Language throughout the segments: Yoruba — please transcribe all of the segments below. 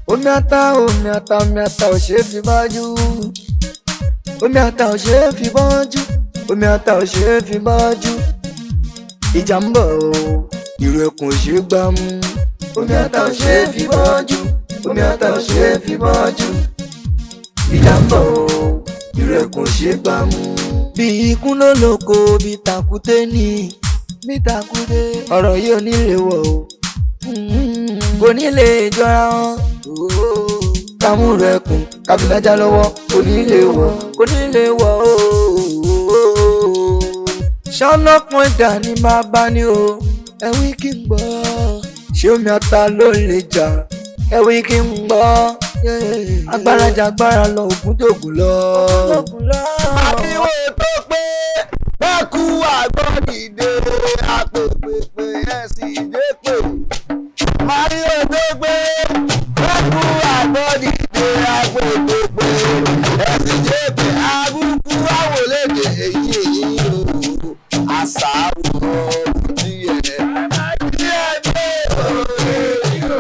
Omi ata, omi ata, omi ata ò ṣe é fi bájú. Omi ata ò ṣe é fi bájú. Omi ata ò ṣe é fi bájú. Ìjà ń bọ̀ o, ìrù ẹkùn ò ṣe é gbá mú. Omi ata ò ṣe é fi bájú. Omi ata ò ṣe é fi bájú. Ìjà ń bọ̀ o, ìrù ẹkùn ò ṣe é gbá mú. Bí ikún ló lóko, bí tàkúté ní. Bí tàkúté. Ọ̀rọ̀ yìí ò ní lè wọ̀ o, kò ní lè jọra wọn. Kámúrò ẹkùn káfíńdájà lọ́wọ́, kò ní lè wọ̀, kò ní lè wọ̀ o. Ṣọlọ́pọ̀n ìdá ni bàbá ni o, ẹ̀wí kí n gbọ́. Ṣé omi ata ló lè jà? Ẹ̀wí kí n gbọ́. Agbára jà agbára lọ, ògùn dògùn lọ. Ariwo tó pé bẹ́ẹ̀kú àgbọ̀n dìde àpèpèpè ẹ̀sìn ìdépè. Mariwo tó pé bẹ́ẹ̀kú àgbọ̀n dìde àpèpèpè ẹ̀sìn ìdépè. Àbùkù àwòlédè èyí èyí o, àṣà àwòrán díẹ̀. Díẹ̀ dé o.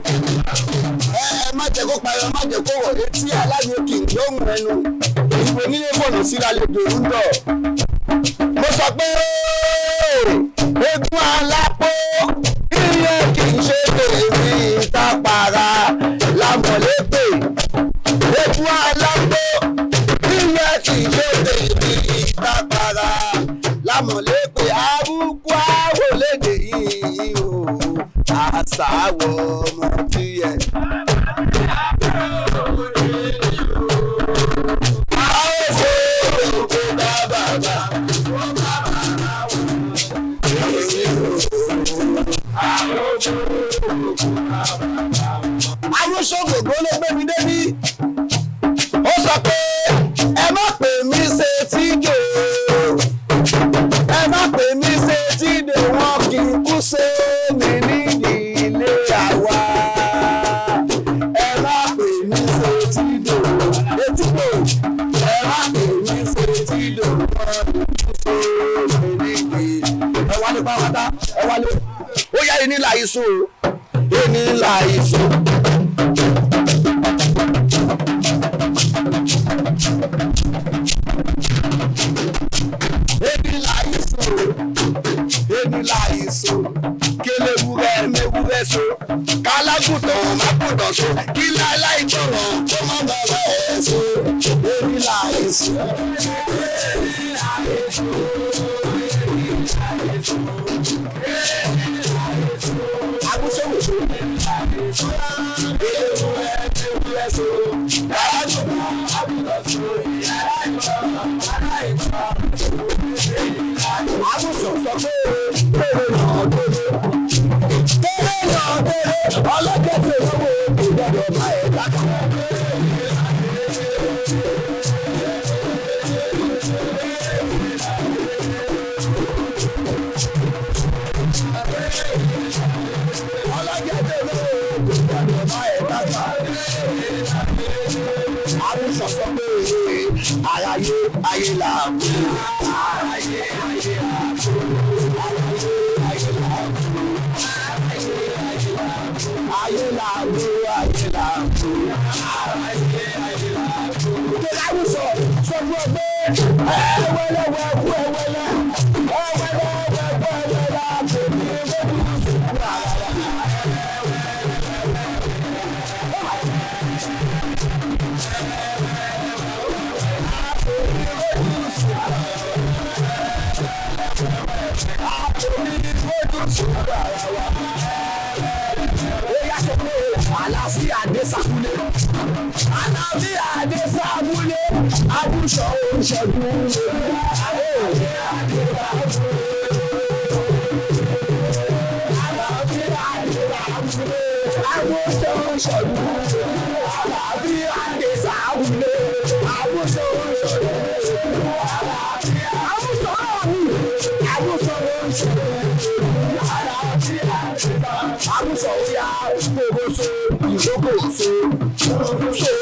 Ẹ má jẹ́ kó pariwo, má jẹ́ kó wọ̀ etí aláyé kì í lóhùn ẹnu ìwé nílé fọ̀nà síra lè dòrú dọ̀. Mo sọ pé egun alápò iye kì í ṣe tèmi ìtapàrà lámọ̀lépè. Egun alápò iye kì í ṣe tèmi ìtapàrà lámọ̀lépè. Àbùkù àwòlédè yìí o, àṣà àwọ̀ ọmọ tiẹ̀. Arúṣọ́gbògbò ló gbé mi débí. Ó sọ pé ẹ má pè mí ṣe tíjò. Ẹ má pè mí ṣe tíjò, wọn kì í kú ṣe mí nídìí ilé àwa. Ẹ má pè mí ṣe tíjò. Etíjò. Ẹ má pè mí ṣe tíjò, wọn kì í kú ṣe mí nídìí. Ẹ wálé pátá, ẹ wálé. Ó yá ẹni là iṣu o, ẹni là iṣu. Ẹni là iṣu o, ẹni là iṣu. Kélewúrẹ́ mewúrẹ́ so, kálágùtàn mágùtàn so, kí láíláí gbọ̀ràn kó má bàbá ẹ̀ so. Ẹni là iṣu. Ẹni là iṣu. Àgùsọ̀ sọ pé tèrè náà tèrè. Tèrè náà tèrè, ọlọ́jọ́ tí olówó kò gbọdọ̀ bá ẹ̀ dákà. Ọlọ́jọ́ tí olówó kò gbọdọ̀ bá ẹ̀ dákà. Àgùsọ̀ sọ pé aráyé ayé là ń bò. Aráyé ayé là ń bò. Aráyé ayé là ń bò. Ayé là ń bò, ayé là ń bò. Aráyé ayé là ń bò. Kí Àgùsọ̀ sọ fún ọ pé ẹwẹ́lẹ́wẹ́ kú ẹwẹ́lẹ́, ẹwẹ́lẹ́wẹ́ kú ẹwẹ́lẹ́, àtẹ̀mí lójú sùkú àrà. Àlàáfíà dé sábúlé. Àlàáfíà dé sábúlé. Àgùsọ̀ òṣègùn. Àlàáfíà dé sábúlé. Àgùsọ̀ òṣègùn. Àlàáfíà dé sábúlé. Àgùsọ̀ òṣègùn. Àgùsọ̀ òṣègùn. Àgùsọ̀ òṣègùn. Àlàáfíà dé sábúlé. Àgùsọ̀ òyà. Kòkòso ìkókòso kòkòso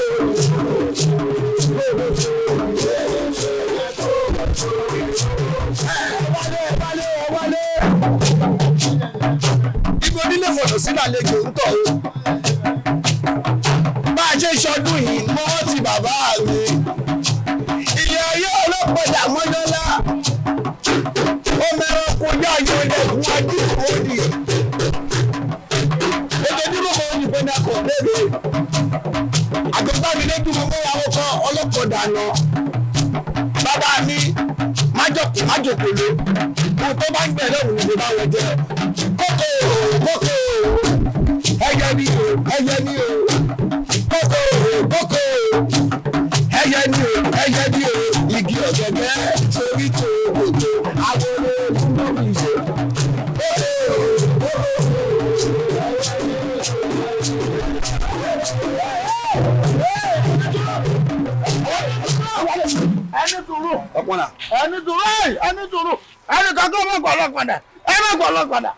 kòkòso kòkòso. Ẹ wálé wálé wálé. Ibo nílé fọ̀nà sí làlejò ń tọ̀ o. Bá a ṣe ṣọdún yìí mọ́ ti bàbá mi. Ilé ayé ọlọ́pàá mọ́jọ́lá. Ó mẹ́rọ kọjá yóò dẹ̀kun ajú òdì. Ojoojúmọ́ kan ní ìpínlẹ̀ akọ̀ lébi. Àgbẹ̀gbá mi lójú mo mọ́ àwọn kan ọlọ́pàá dànù. Bàbá mi májòkó májòkó ló. Mo tó bá ń gbẹ̀ lọ́wọ́ ni mo bá wọn jẹ. Kókó kókó ẹyẹ ni o ẹyẹ ni o. Kókó kókó ẹyẹ ni o ẹyẹ ni o. Igi ọ̀gẹ̀dẹ̀ sórí tó kòtò àwọn olóògùn ló ń ṣe. Kókó kókó. Ẹni dúró ẹni dúró ẹni dúró ẹni kankan mọ̀ gbọ́ ọlọ́pàá ẹ má gbọ́ ọlọ́pàá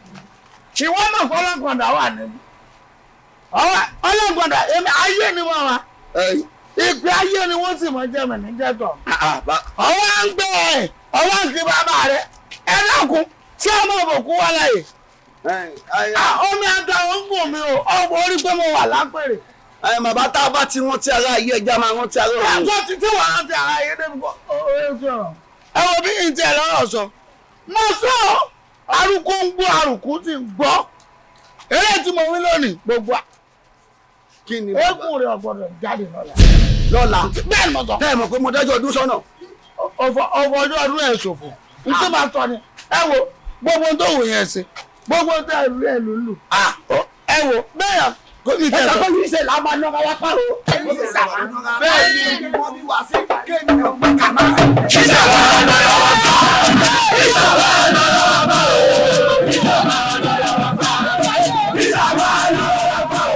ìwọ mọ̀ gbọ́ ọlọ́pàá wà níbi ọlọ́pàá èmi ayé ni wọ́n wá ìpè ayé ni wọ́n sì mọ̀ jẹ́ mi ní jẹ́tọ̀ ọwọ́ à ń gbé ẹ̀ ọwọ́ à ń kí bàbá rẹ̀ ẹ dákun tí ọmọ òbòkú wà láyè omi ata ò ń gùn mi o ọmọ orí pé mo wà lápèrè. Ẹ bàbá tá a bá ti rántí ara ayé ẹja máa rántí ara ọ̀run. Ẹ̀kọ́ ti tí wọ́n rántí ara ayé débi kọ́ ẹ wo bí n tiẹ̀ lọ́rọ̀ sọ. Mo sọ arúgbó ń gbọ́ arùkú ti ń gbọ́. Eré tí mo wí lónìí gbogbo à. Kí ni bàbá? Eégún rẹ̀ ọ̀gbọ́dọ̀ jáde lọ́la. Lọ́la. Bẹ́ẹ̀ ni mo sọ. Tẹ́ ẹ mọ̀ pé mo dájọ́ ọdún sọ́nà. Ọ̀fọ̀ ọjọ́ ọdún ẹ̀ ṣòfò. N tó máa sọ ni ẹ wo gbogbo tó wù yẹn ṣe gbogbo tó ẹ lù lù. Ẹ wo bẹ́ẹ̀ Ẹ sọ pé ṣe là máa nọra wá pàrọ̀. Bẹ́ẹ̀ ni wọ́n bí wá sí kéèyàn gbé kàmá. Ìjọba nọra wá pa. Ìjọba nọra wá pa o. Ìjọba nọra wá pa. Ìjọba nọra wá pa o.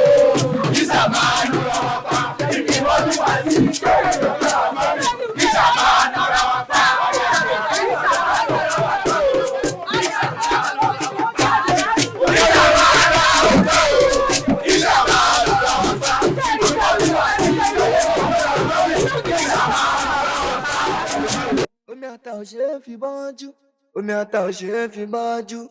Ìjọba nọra wá pa. Ibi wọ́n bí wá sí kéèyàn gbé kàmá. Ìjọba nọra wá pa. Omi ata ò ṣe é fi bọ́jú. Omi ata ò ṣe é fi bọ́jú.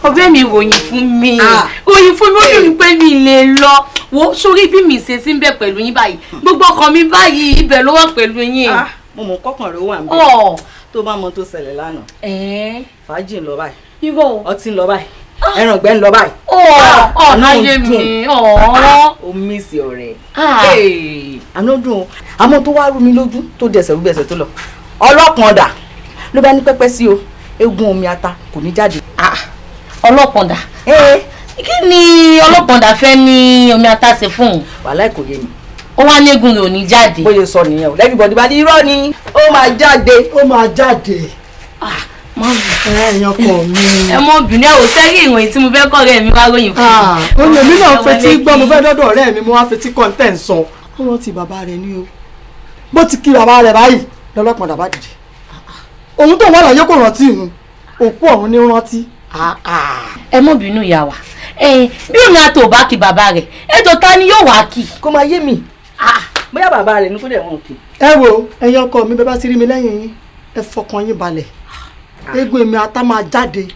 Ọ̀rẹ́ mi ròyìn fún mi ròyìn fún mi ó dùn mí pé mi lè lọ wo sórí bí mi ṣe sí ń bẹ pẹ̀lú yín báyìí gbogbo ọkàn mi báyìí ibẹ̀ ló wà pẹ̀lú yín. Mo mọ̀ kọ́kàn rẹ̀ ó wà ń bẹ̀ tó bá mọ tó ṣẹlẹ̀ lánàá fàájì ń lọ báyìí ọtí ń lọ báyìí ẹran ọ̀gbẹ́ ń lọ báyìí. Ọ̀nà yé mi ó mísì ọ̀rẹ́ àná dùn àmọ́ tó wá rú mi lójú tó dẹsẹ̀ rú bẹ̀sẹ̀ tó lọ ọlọ́pàá ló bá ní pẹ́pẹ́ sí o eégún omi ata kò ní jáde. Ọlọ́pọ̀ndà kí ni ọlọ́pọ̀ndà fẹ́ ní omi ata ṣe fún un. Wàhálà kò yé mi. Ó wá ní eégún rẹ̀ ò ní jáde. Bóyá sọ nìyẹn o lẹ́bíbọ̀dì bá ní irọ́ ni ó máa jáde. Ó máa jáde. Ẹ̀yàn kọ̀ mi. Ẹ mọ obìnrin ẹ ò sẹ́rí ìròyìn tí mo fẹ́ kọ́ ọ̀rẹ́ mi wá ròyìn fún mi. Ó ní èmi náà fetí gbọ́ mo fẹ́ dọ́dọ̀ ọ̀rẹ́ mi mo wá fetí kọ́ńtẹ̀ ń sọ. Ó rántí bàbá rẹ̀ ní o. Bó ti kí bàbá rẹ̀ báyìí lọ́lọ́pàá bá dìde. Òun tó wà láyé kò rántí ìhun òkú ọ̀run ní rántí. Ẹ mọ bínú ìyá wa bí òun àti ò bá kí bàbá rẹ̀ ètò ta ni yóò wá kí. Kó máa yé mi bóyá bàbá rẹ̀ ní kó dẹ̀ wọ́n kì. Ẹ wo ẹ̀yin ọkọ mi bẹ́ẹ̀ bá ti rí mi lẹ́yìn yín ẹ fọkàn yín balẹ̀ eégún èmi ata máa jáde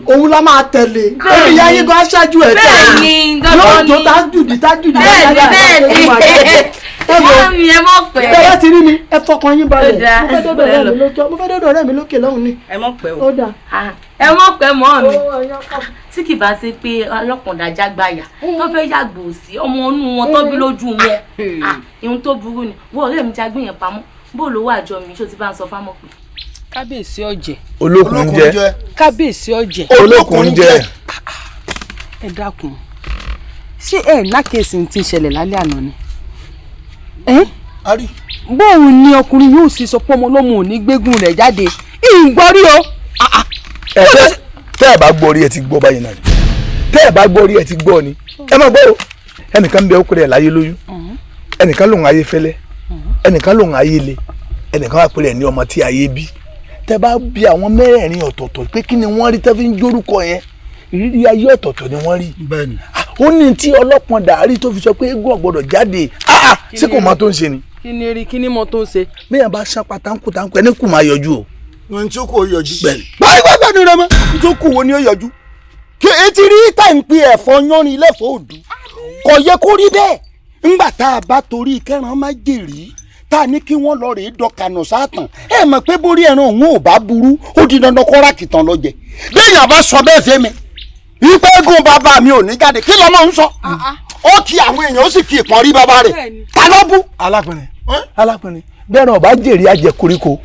òun la máa tẹ̀lé èmi ìyá yín gan aṣáájú ẹ̀ tẹ̀lé yóò jó tájùdì tájùdì bẹ́ẹ̀ni bẹ́ẹ̀ni ẹ mọ̀ pẹ́. Bẹ́ẹ̀ bá ti rí mi ẹ fọkàn yín balẹ̀ mo fẹ́ dọ́dọ̀ ọ̀rẹ́ mi lókè lọ́hùn ni. Ẹ mọ̀ pẹ́ o. Ó dà. Ẹ mọ̀ pẹ́ mọ́ mi tí kì bá ṣe pé ọlọ́pàá jágbáyà tó fẹ́ yàgbò sí ọmọ inú wọn tó bí lójú wọn ihun tó burú ni wọ́n ọ̀rẹ́ mi jágbé yẹn pamọ́ bó ló wà jọ mi ṣó ti bá ń sọ fámọ́ pé. Kábíyèsí ọ̀jẹ̀. Olókun jẹ. Kábíyèsí ọ̀jẹ̀. Olókun jẹ. Ẹ dákun ṣé ẹ lákèsí ti ń ṣẹlẹ̀ lálẹ́ àná ni. Bóun ni ọkùnrin yóò sì sọ pé ọmọ ọlọ́mọ ò ní gbégún rẹ̀ jáde ìgbọ́rí o. Tẹ́ ẹ bá gbọ́ orí ẹ ti gbọ́ báyìí náà ni tẹ́ ẹ bá gbọ́ orí ẹ ti gbọ́ ni ẹ má gbọ́ o ẹnìkan ń bẹ ọkùnrin ẹ̀ láyé lóyún ẹnìkan lòun ayé fẹ́lẹ́ ẹnìkan lòun ayé le ẹnìkan wà pẹ̀lẹ́ ní ọmọ tí ayé bí tẹ́ bá bí àwọn mẹ́rẹ̀ẹ̀rin ọ̀tọ̀ọ̀tọ̀ pé kí ni wọ́n rí tẹ́ fi ń jórúkọ yẹn ìrírí ayé ọ̀tọ̀ọ̀tọ̀ ni wọ́n rí. Ó ní tí ọlọ́pọ̀n dàárí tó fi sọ pé eégún ò gbọ́dọ̀ jáde. Ṣé kò mọ tó ń ṣe ni. Kí ni rí kí ni mọ tó ń ṣe. Bẹ́ẹ̀ bá ṣán pátánkù tánkù ẹni kù máa yọjú o. Ohun tí ó kù ó yọjú. Bẹ́ẹ̀ni. Báyìí wá gbẹ́nu rẹ mọ́. Ohun tó kù wo ni ó yọjú. Kí etí rí tá ń pe ẹ̀fọ́ yánrin lẹ́fọ̀ọ́ òdu. Kò yẹ kó rí bẹ́ẹ̀. Ńgbà tá a bá torí kẹ́ran má jèrè tá a ní kí wọ́n lọ rèé dọkànà sátàn. Ẹ mọ̀ pé borí ẹran òun ò bá burú ó di dandan kó rákìtàn lọ jẹ. Béèyàn bá sọ bẹ́ẹ̀ fẹ́ mi. Ipe eégún bàbá mi ò ní jáde kí lọ́mọ ń sọ. Ó kí àwọn èèyàn ó sì fi ìpọ́n rí bàbá rẹ̀. Ta ló bú? Alápẹ̀rẹ̀ alápẹ̀rẹ̀ bẹ́ẹ̀rẹ̀ ọba jèrè ajẹ koríko.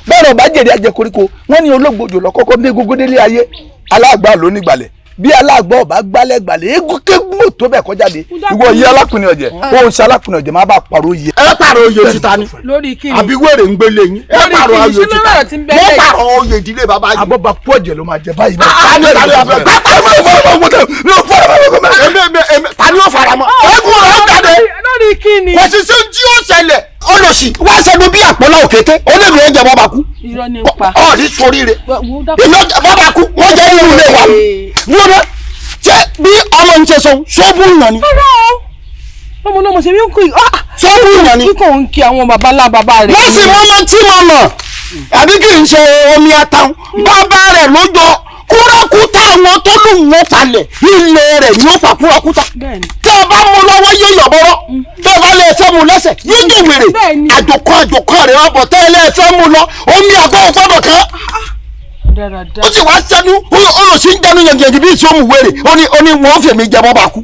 Bẹ́ẹ̀rẹ̀ ọba jèrè ajẹ koríko. Wọ́n ní ológbòjò lọ kọ́kọ́ ní egungun délé ayé. Aláàgbà ló ní gbalẹ̀. Bí aláàgbà ọba gbálẹ̀ gbalẹ̀ eégún kéégún ò tó bẹ̀ kọjáde. Ìwọ yìí alákùnrin ọ̀jẹ̀ ó ń ṣe alákùnrin ọ̀jẹ̀ má bá pàrọ̀ oyè. Ẹ pàrọ̀ oyè títa ni. Lórí kí ni? Àbí wèrè ń gbélé yín. Ẹ pàrọ̀ oyè títa. Mo pàrọ̀ oyè ìdílé bàbá yìí. Abọ́ba kú ọ̀jẹ̀ ló máa jẹ báyìí. Ta ni ó fara mọ́? Eégún rẹ̀ ó jáde. Lórí kí ni? Kò sì sí ohun tí ó ṣẹlẹ̀. Olòṣì wá sẹ́nu bí àpọ́nlá òkété. Ó lè mi oúnjẹ bọ́ba kú. Irọ́ ni pa. Ọ̀ ní soríire. Èmi bọ́ba kú wọ́n jẹ́ nínú ilé wa. Wọ́n ṣé bí ọmọ ń ṣe sọ ṣọ́ọ̀bù ìyàn ni. Rárá o, ọmọ náà mo ṣe bí ń kú yìí. Ṣọ́ọ̀bù ìyàn ni. Kíkọ̀ ń kí àwọn baba ńlá bàbá rẹ̀. Wọ́n sì mọ́ ọmọ tí mo mọ̀ àbí kì í ṣe omi atan. Bàbá rẹ̀ ló jọ kúrọ́kútà àwọn tó lù wọ́n palẹ̀ ilé rẹ̀ ni ó pa kúrọ́kútà. Tẹ́ ẹ bá mú lọ́wọ́ yóò yọ̀ bọ́rọ́. Tẹ́ ẹ bá lè fẹ́ mu lẹ́sẹ̀ yóò jẹ́ wèrè. Àjòkọ́ àjòkọ́ rẹ̀ wọ́n bọ̀ tẹ́ ẹ lè fẹ́ mu lọ omi àgọ́ ògbọ́dọ̀ kan. Ó sì wá sẹ́nu olùsí ń dẹnu yànjẹ̀jì bí ìṣòwò wèrè ó ní wọ́n fèmí jẹ bọ́ba kú.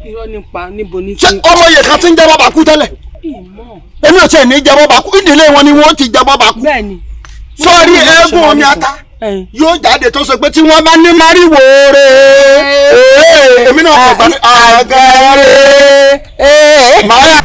Ṣé ọmọ yẹn kan ti ń jẹ bọ́ba kú tẹ́lẹ̀? Èmi ò tiẹ̀ ní jẹ bọ́ba kú ìdílé wọn ni wọ́n ti jẹ bọ́ba kú. Sọ́ọ́rí eégún omi ata yóò jáde tó sọ pé tí wọ́n bá ní máríwò rẹ̀ èmi náà kò gbà ní àgẹ́rẹ́ màá.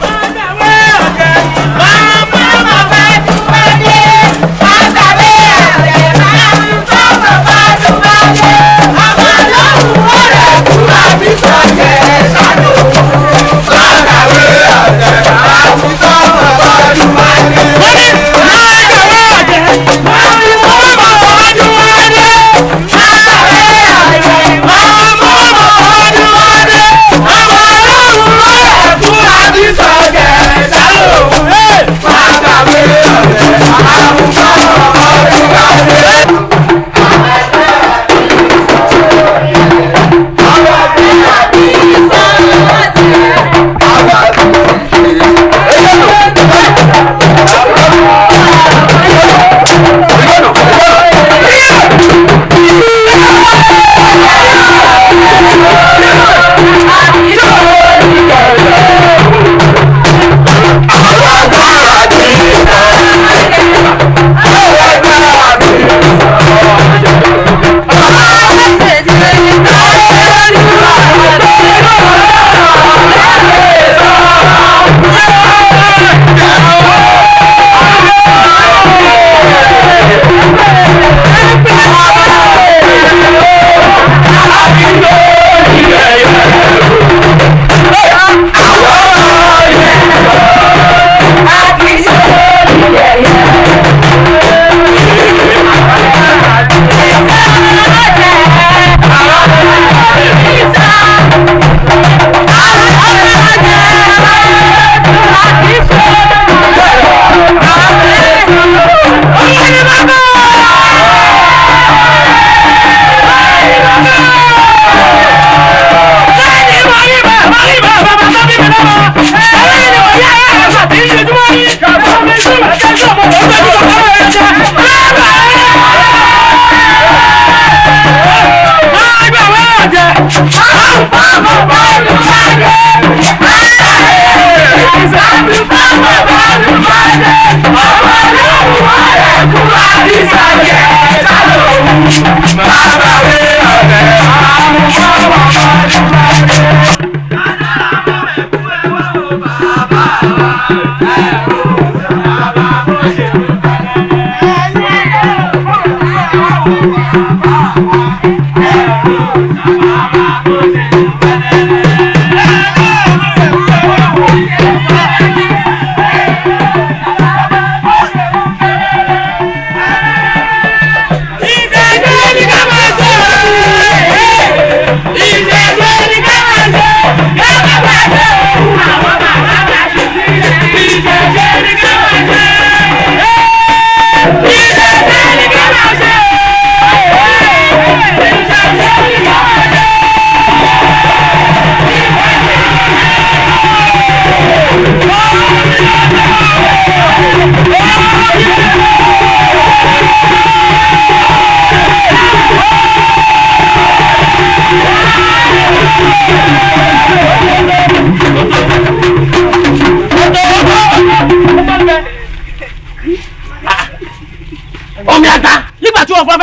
Ìjẹ̀bú ni ká máa ṣe.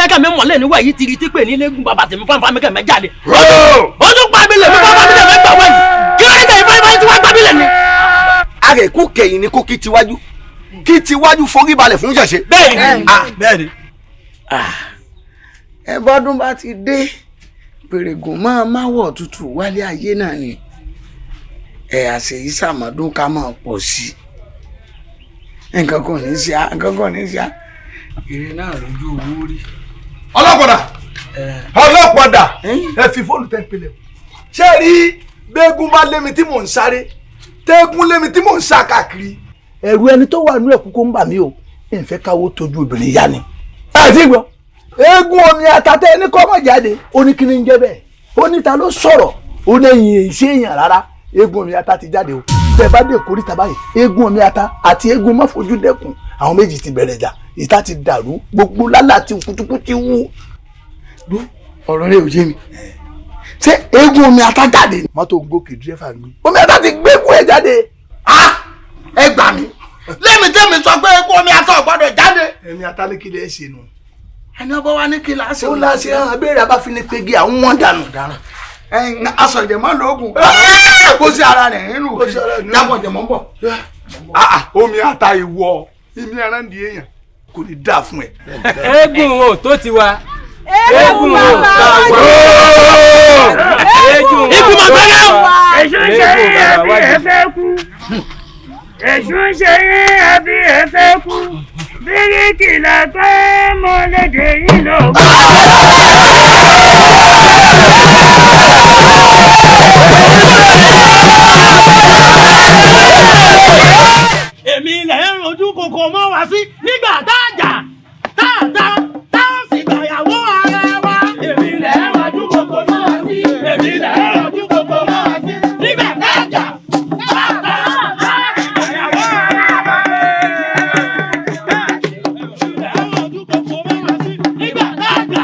kẹ́mi mọ̀lẹ́ níwọ̀ yìí tiri tí pè ní lẹ́gùn bàbá tèmi fáńfà mi kẹ́mi jáde. Ó tún pa mi lè mi fáńfà mi lè mi gbà wáyé. Kí ló dé tẹ̀ ìfáńfà tí wọ́n gbà mí lè mi. Àrèkú kẹ̀yìn ni kó kí tiwájú. Kí tiwájú forí balẹ̀ fún ṣẹ̀ṣẹ̀. Bẹ́ẹ̀ni. Bẹ́ẹ̀ni. Ẹ bọ́dún bá ti dé, pèrègùn máa máwọ̀ tútù wálé ayé náà ni. Ẹ àṣeyí sàmọ́dún ká máa pọ̀ sí i. Nǹkan kan ní sí a, nǹkan kan ní sí a. Èrè náà lójú owó rí. Ọlọ́pàá ọlọ́pàá ẹ fi fóònù tẹ́ ń pelẹ̀ o. Ṣé rí bẹ́ẹ̀gùn bá lémi tí mò ń sáré, tẹ́gùn lémi tí mò ń sá káàkiri. Ẹ̀rù ẹni tó wà nú ẹ̀kú kó ń bà mí o, ìfẹ́ káwó tójú obìnrin yá ni. Àti ìgbọ́, eégún omi atatẹ́ ẹni kọ́ mọ̀ jáde, ó ní kí ni ń jẹ́ bẹ́ẹ̀, ó ní ta ló sọ̀rọ̀, ó ní ẹ̀yìn èyí èèyàn rárá, eégún omi ata ti jáde o. Tẹ́ bá dé kórìtà báyìí, eégún omi ata àti eégún má fojú dẹ́kun, àwọn méjì ti bẹ̀rẹ̀ ìjà, ìta ti dàrú, gbogbo lálá ti kutukuti wú. Ọ̀rọ̀ rẹ̀ ò yé mi. Ṣé eégún omi ata jáde? Mọ́tò ń gòkè dírẹ́fà ń gbé. Omi ata ti gbé eégún ẹ̀ jáde. Ẹ gbà mí. Lẹ́mi tẹ́mi sọ pé eégún omi ata ò gbọ́dọ̀ jáde. Ẹ̀mi ata ní kí lè ṣe nù. Ẹni ọbọ̀ wa ní kí la ṣe. Ó la ṣe hàn abéèrè abáfin pegi àwọn wọn dànù. Aṣọ ìjẹ̀mọ́ lóògùn. Kó sí ara rẹ̀ nínú. Jábọ̀ jẹ̀mọ́ ń bọ̀. Omi ata ìwọ, ìmí ẹran di èèyàn kò ní dáa fún ẹ. Eégún o tó ti wa. Eégún o tó wa. Eégún o Ikú mọ̀ gbẹ́gẹ́ o. Èṣù ń ṣe yín ẹbí ẹ fẹ́ kú. Èṣù ń ṣe yín ẹbí ẹ fẹ́ kú. Bíríkì làgbẹ́ mọ́lẹ́dẹ̀ yìí lọ. Èmi lẹ̀ ń rojú kòkò mọ́ wá sí nígbà tá a jà tá a ta tá a sì gbàyàwó ara wa. Èmi lẹ̀ ń rojú kòkò mọ́ wá sí. Èmi lẹ̀ ń rojú kòkò mọ́ wá sí nígbà tá a jà tá a ta tá a sì gbàyàwó ara wa. Èmi lẹ̀ ń rojú kòkò mọ́ wá sí nígbà tá a jà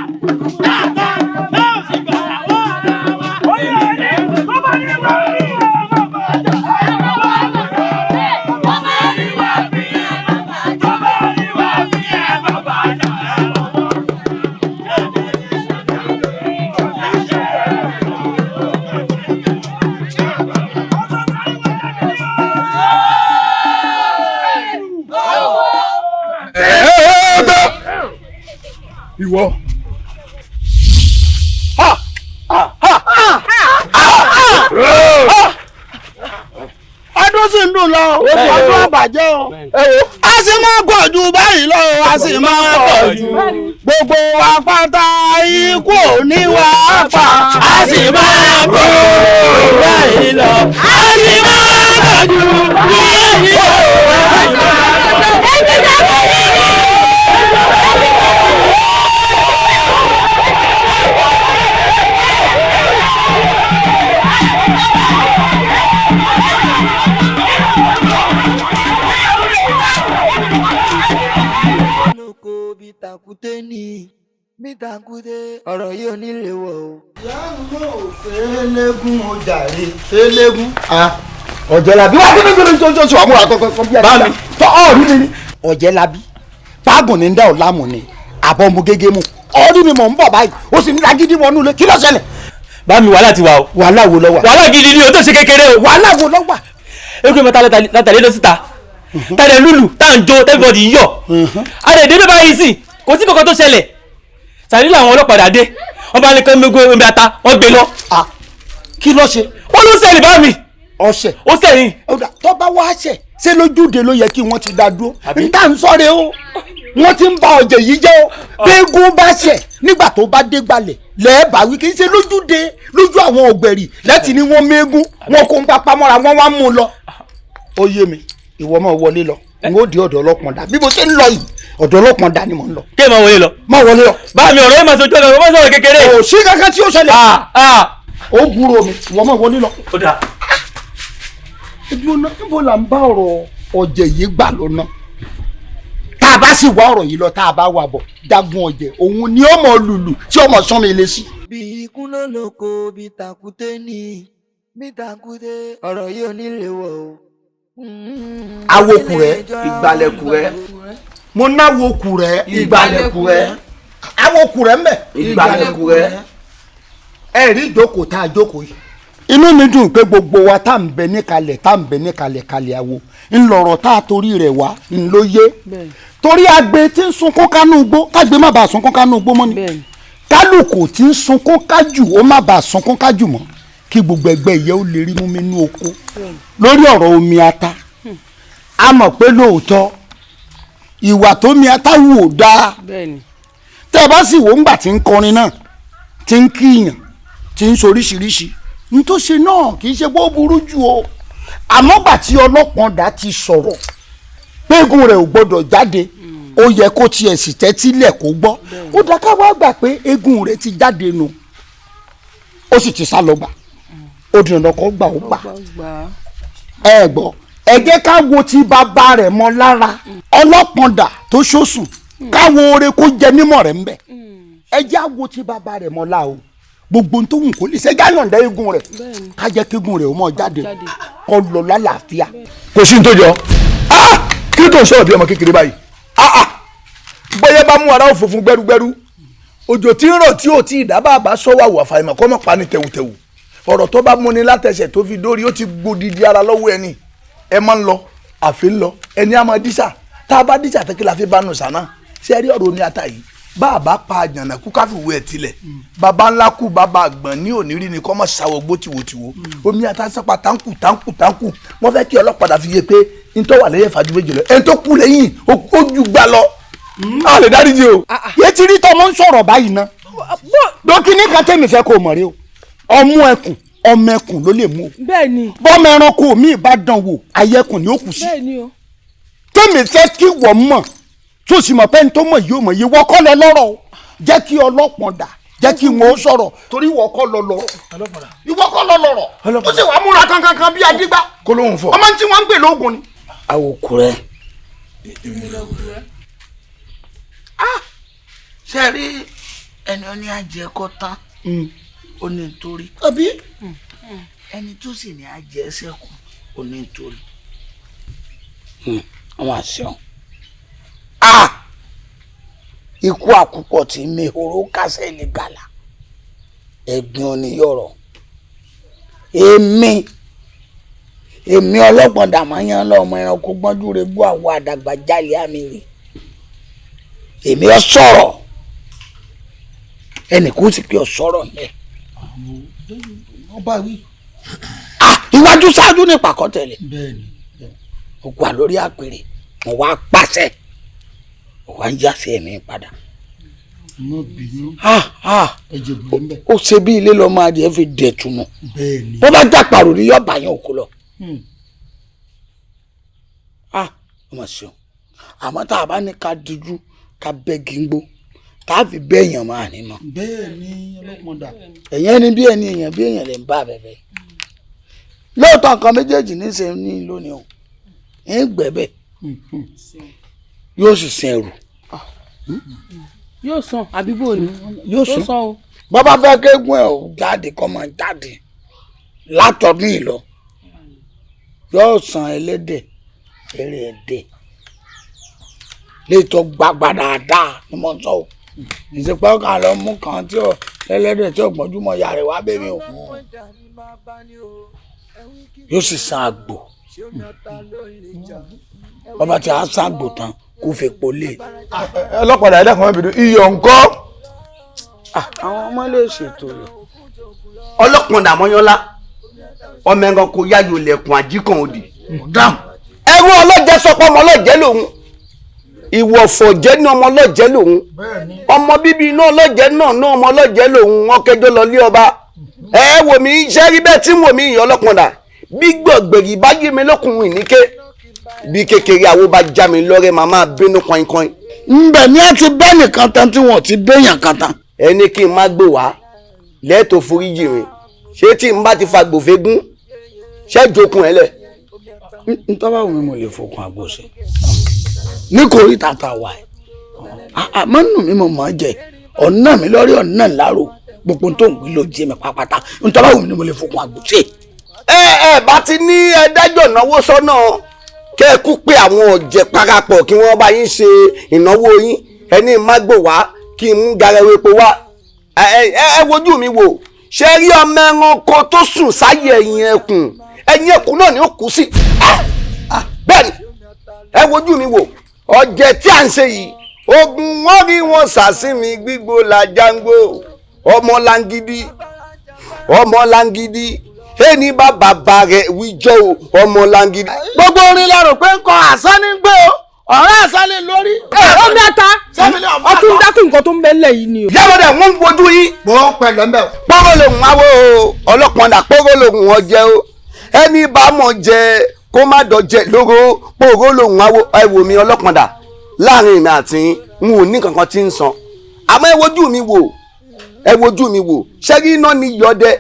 tá a ta tá a sì gbàyàwó ara wa. Oyè ẹni tó bá ní wọ́n rí ọmọ bàjẹ́. Ìwọ. Ọdún sì ń dùn lọ, ọdún àbàjẹ́ o. A sì máa pọ̀ ju báyìí lọ, a sì máa pọ̀ jù. Gbogbo wa pátá ikú ò ní wá pa. A sì máa pọ̀ jù báyìí lọ. A sì máa pọ̀ jù báyìí lọ. Lóko bí takute ní bí takute ọ̀rọ̀ yìí ò ní lè wọ̀ o. Fẹ́lẹ́gùn ó jàre fẹ́lẹ́gùn. Ọ̀jẹ̀lábí wá kí ni kí ni tó tó àmúra kọ́kọ́ bí ẹni tó ọ̀rí mi ni. Ọ̀jẹ̀lábí fáàgùn ní dá ọ̀làmù ni àbọ̀ mu gégé mu ọ̀rí mi mọ̀ ń bọ̀ báyìí ó sì ní lágídí wọnú ilé kí ló ṣẹlẹ̀. Bá mi wàhálà ti wà o. Wàhálà wo ló wà. Wàhálà gidi ni o tó ṣe kékeré o. Wàhálà wo ló wà. Eégún mi látàlẹ́ lọ síta tàdé lùlù tá à ń jó everybody yọ̀ àdèdè bẹ́ẹ̀ báyìí sì kò sí kankan tó ṣẹlẹ̀ sàrí làwọn ọlọ́pàá dé wọ́n bá ní kán mégo omi ata wọ́n gbé lọ. Kí ló ṣe. Wọ́n ló sẹ́yìn bá mi. Ọ̀sẹ̀. Ó sẹ́yìn. Tó bá wá ṣẹ̀ ṣé lójúde ló yẹ kí wọ́n ti dá dúró n tá n sọ̀rọ̀ o wọ́n ti ń ba ọ̀jẹ̀ yìí jẹ́ o gbẹ́gun bá ṣẹ̀ nígbà tó bá dé gbalẹ̀ lẹ́ẹ̀bà wí kì í ṣe lójúde lójú àwọn ọ̀gbẹ̀rì lẹ́tì ni wọ́n mẹ́gún wọn kó ń papá mọ́ra wọ́n wá mú un lọ. Ó yé mi ìwọ máa wọlé lọ n ó di ọ̀dọ̀ ọlọ́pọ̀n dà bí mo ṣe ń lọ yìí ọ̀dọ̀ ọlọ́pọ̀n dà ni mò ń lọ. Kí ẹ máa wọlé lọ. Máa wọlé lọ. Bá mi ọ̀rọ̀ yẹn máa sojú ọ̀rọ̀ máa sọ̀rọ̀ kékeré. Kò sí kankan tí ó ṣẹlẹ̀. Ó gbúrò mi ìwọ máa wọlé lọ. Ó dà. Ojú ọ̀nà níbo là ń bá ọ̀rọ̀ ọ̀jẹ̀ yìí gbà lọ́nà tá a bá sì wá ọ̀rọ̀ yìí lọ tá a bá wà bọ̀ jagun ọ̀jẹ̀ òun ni ó mọ̀ lùlù tí ó mọ̀ sán mi lé sí. Bí ikú ló lóko bí takute ní bí takute ọ̀rọ̀ yìí ò ní lè wọ̀ o. Awokù rẹ ìgbàlẹ̀kù rẹ. Mo náwó kù rẹ ìgbàlẹ̀kù rẹ. Àwọn okù rẹ̀ ń bẹ̀. Ìgbàlẹ̀kù rẹ̀. Ẹ rí ìjókòó tá a jókòó yìí. Inú mi dùn pé gbogbo wa tá à ń bẹ níkalẹ̀ tá à ń bẹ níkalẹ̀ kalẹ̀ àwo ńlọrọ̀ tá a torí rẹ̀ wá ńlóye torí agbe tí ń sunkún kánú igbó kágbe má bàa sunkún kánú igbó mọ́ ni kálukú tí ń sunkún kájù ó má bàa sunkún kájù mọ́ kí gbogbo ẹgbẹ́ ìyẹ́ ó lè rí mú mi nú oko lórí ọ̀rọ̀ omi ata. A mọ̀ pé lóòótọ́ ìwà tó mi ata wù ó dáa, tẹ́ ẹ bá sì wò ńgbà tí ń kọrin náà tí ń kíyàn tí ń soríṣiríṣi nítòsí náà kì í ṣe bó burú jù o, àmọ́ gbà tí ọlọ́pọ̀ndà ti sọ̀rọ̀ pégun rẹ̀ ò gbọ́dọ̀ jáde, ó yẹ kó tiẹ̀ sì tẹ́tílẹ̀ kó gbọ́. Ó dá ká wá gbà pé eégún rẹ̀ ti jáde nù, ó sì ti sá lọ gbà, ó di dandan kó gbà ó gbà. Ẹ gbọ́, ẹ jẹ́ ká wo ti bàbá rẹ̀ mọ́ lára ọlọ́pọ̀ndà tó ṣòṣùn, ká wo oore kó jẹ nímọ̀ rẹ̀ ńbẹ̀. Ẹ jẹ́ á wo ti bàbá rẹ̀ mọ́ lára o, gbogbo tó wù kó lè ṣe jáyọ̀ǹda eégún rẹ̀, ká jẹ́ kéégún rẹ̀ ó mọ̀ jáde kó lọ lálàáfíà. Kò sí ní tó jọ kí tó ń sọ̀rọ̀ bí ọmọ kékeré báyìí. Bóyá bá mú ara òfófún gbẹrúgbẹrú, òjò tí ń rọ̀ tí ò tí ì dábàá bá sọ́wọ́ àwọ̀ àfàìmọ̀ kọ́ mọ̀ pa ní tẹ̀wùtẹ̀wù. Ọ̀rọ̀ tó bá múni látẹsẹ̀ tó fi dórí ó ti gbòdìdí ara lọ́wọ́ ẹni. Ẹ máa ń lọ àfi ń lọ ẹni á máa dísà, tá a bá dísà tẹ́kí la fi bá nù sànà. Ṣé ẹ rí ọ̀rọ̀ omi ata yìí? Bá a bá pa àjànàkú káfíwé ẹ̀ tilẹ̀, baba ńlá kú baba àgbọ̀n ní òní rí ni kọ́ mọ̀ ṣàwọ̀ gbó tìwòtìwò. Omi ata sápá táǹkù táǹkù táǹkù. Wọ́n fẹ́ kí ọlọ́pàá fi yé pé ntọ́ wà lẹ́yìn fàájú méjì lọ, ẹni tó kú lẹ́yìn ó ju gbà lọ. A lè dáríjì o. Yé ti rí tọmọ ń sọ̀rọ̀ báyìí ná. Dókínì kan tẹ̀mí fẹ́ kó mọ̀ rí o, ọmú ẹkùn ọmọ ẹkùn ló lè mú o. Bẹ́ẹ̀ni. Bọ́mọ ẹranko mi bá dán wò ayẹkùn ni ó kù sí. Bẹ́ẹ̀ni o. Tẹ̀mí fẹ́ kí wọ́n mọ̀ tó sì mọ̀ pé ní tó mọ̀ yìí ó mọ̀ yìí wọ́kọ́ lọ lọ́rọ̀ o, jẹ́ kí ọlọ́pọ̀n dà, jẹ́ kí wọ́n ó sọ̀rọ̀ torí ìwọ kọ́ lọ lọ́rọ̀, ìwọ kọ́ lọ lọ́rọ̀, ó sì wàá múra kankankan bí adigbá kó lóhùn fọ ọmọ tí wọ́n ń gbè lóògùn ni. Àwòkù rẹ ṣe rí ẹni ó ní àjẹ kó tán ó ní nítorí ẹni tó sì ní àjẹ ṣẹ́kù ó ní nítorí àwọn àṣọ ikú àkúpọ̀ tí mehoro kásẹ̀ lè gàlà ẹ̀gbin oníyọ̀rọ̀ èmi ọlọ́gbọ̀n dàmọ́yán lọ́mọ ẹranko gbọ́njú rẹ̀ gbọ́ àwọn àdàgbà jálẹ̀ àmì rẹ̀ èmi ọ sọ̀rọ̀ ẹnì kó sì pé ọ sọ̀rọ̀ mẹ́. Iwájú ṣáájú ní ìpàkọ́ tẹ̀lé mo wà lórí àpèrè mo wá pàṣẹ mo wá ń yáṣẹ ẹ̀mí padà. Ó ṣe bí ilé lọ́mọ adìẹ fi dẹ̀ tunu bó bá jàpàrọ̀ ní yọ̀ọ̀bà yẹn òkú lọ. Ọmọ ṣeun, àmọ́ tá a bá ní ká dijú ká bẹ́ gígbó tá a fi bẹ́ èèyàn máa ní mọ́. Bẹ́ẹ̀ni ọlọ́pọ̀ndà. Èèyàn ni bí ẹni èèyàn bí èèyàn lè ń bá bẹ̀bẹ̀. Lóòótọ́ nǹkan méjèèjì ní ṣe ní lónìí o, ń gbẹ̀bẹ̀ yóò sì sin ẹrù. Yóò san àbí bò ní. Yóò san o. Bàbá fẹ́ kéegun ẹ̀ ò jáde kọ́ máa jáde látọ̀dún yìí lọ. Yóò san ẹlẹ́dẹ̀ eré ẹ̀dẹ̀ létò gbagba dáadáa ni mo sọ o. Ìsìnkú kan lọ mú kan tí ó lẹ́lẹ́dẹ̀ tí ó gbọ́njúmọ̀ ya rẹ̀ wá bẹ́ mi o. Yóò sì san àgbò. Bàbá tí a san àgbò tán kó fi polé. Ọlọ́pàá ẹ̀dá kan bìnú iyọ̀ ńkọ́. Àwọn ọmọ lè ṣètò rẹ̀. Ọlọ́pàá dàmọ́yánlá ọmọ ẹranko yáyò lẹ̀kùn àjíkàn òdì. Ẹrú ọlọ́jẹ́ sọpọ́ ọmọ ọlọ́jẹ́ lòun, ìwọ̀fọ̀jẹ́ ní ọmọ ọlọ́jẹ́ lòun, ọmọ bíbí iná ọlọ́jẹ́ náà ní ọmọ ọlọ́jẹ́ lòun, wọn kẹjọ lọ lé ọba. Ẹ wò mí ṣe rí bẹ́ẹ̀ tí wò mí ìyàn ọlọ́pọ̀ndà bí gbọ̀gbẹ̀rì bá yé mi lọ́kùnrin níké bí kékeré àwo bá já mi lọ́rẹ́ màmá bínú kọ́inkọ́in. Nbẹ ni a ti bẹ́ nìkan tán tí wọ́n ti béèyàn kan tán. Ẹni kí n má gbé wá lẹ́ẹ̀tọ́ foríjì mi, ṣé tí n bá ti fa gbòfégún ṣẹ́jokun ẹ̀ lẹ̀. Ntọ́ bá wù mí mo lè fokùn àgbo sí ní kò rí tata wà ẹ̀ àmọ́ nù mí mo mọ̀ ọ́ jẹ ọ̀nà mi lórí ọ̀nà ńlárò gbogbo tó ń gbé ló jẹ mi pápátá ntọ́ bá wù mí ni mo lè fokùn àgbo sí. Ẹ bá ti ní ẹdájọ́ ìnáwó sọ́nà kẹ́ ẹ kú pé àwọn ọ̀jẹ̀ parapọ̀ kí wọ́n bá yín ṣe ìnáwó yín, ẹni má gbò wá Kí n mú garawo epo wá. Ẹ wojú mi wò, ṣe rí ọmọ ẹranko tó sùn sáyé ẹ̀yìn ẹkùn, ẹ̀yìn ẹkùn náà ni ó kú sí. Bẹ́ẹ̀ ni, ẹ wojú mi wò, ọ̀jẹ̀ tí à ń ṣe yìí, ogun wọn rí wọn sàsími gbígbó la jángbó, ọmọ langidi, ọmọ langidi, ẹni bá bàbá rẹ̀ wíjọ́ o, ọmọ langidi. Gbogbo orin la rò pé ń kọ àṣà ní gbé o, ọ̀rẹ́ àṣà lè lórí. Omi ata ọtún dákun nǹkan tó ń bẹ nílẹ̀ yìí ni o. Yẹ́wọ́dẹ̀ wọ́n ń wojú yín. Mo ń pẹ̀lú ẹ̀. Pọ́rọ́ lòun awo o, ọlọ́pàá pọ́rọ́ lòun ọjẹ́ o, ẹni bá mọ̀ jẹ kó má dọ̀jẹ̀ lóró, pọ́rọ́ lòun awo. Ẹ wò mí ọlọ́pàá, láàrin èmi àti n ò ní kankan tí ń san, àmọ́ ẹ wojú mi wò, ẹ wojú mi wò, ṣẹ́rí iná ní yọdẹ,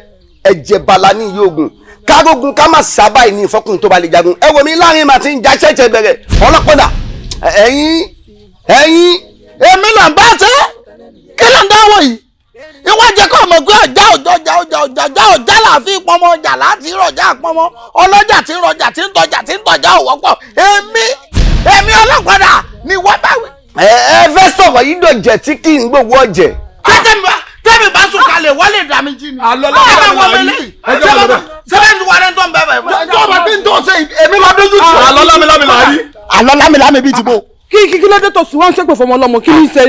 ẹ̀jẹ̀ bala ní yóògùn kárógun ká má sábà ní ìfọkùn tó bá lè jagun. Ẹ wò mí, láàrin èmi àti ń já ṣẹ̀ṣẹ̀ bẹ̀rẹ̀ ọlọ́pàá, ẹ̀yin ẹ̀yin. Èmi là ń bá ṣe kí ló ń dáwọ́ yìí, ìwọ jẹ́ kó mọ̀ pé ọjà ọjà ọjà ọjà ọjà ọjà là fi pọnmọ, ọjà láti rọjà pọnmọ, ọlọ́jà tí rọjà tí ń tọjà tí ń tọjà ò wọ́pọ̀. Èmi ọlọ́pàá ni wọ́n bá wí. Ẹ fẹ́ sọ̀rọ̀ yìí dọ̀jẹ̀ tí kì í gbowó ọ̀jẹ̀. Tẹ́mi bá sùn kalẹ̀ wọ́n lè dà mí jí ni. Sẹ́bẹ̀ ti wà lẹ́nu tó ń bẹ̀ bẹ̀. Tó bá bí n tó ṣe èmi máa dójú tì. Àlọ́ lámilámi là á rí. Àlọ́ lámilámi bíi ti bò. Kí kí ló dé tó sùn wọ́n ń ṣépè fọmọ ọlọ́mọ, kí ní í ṣe?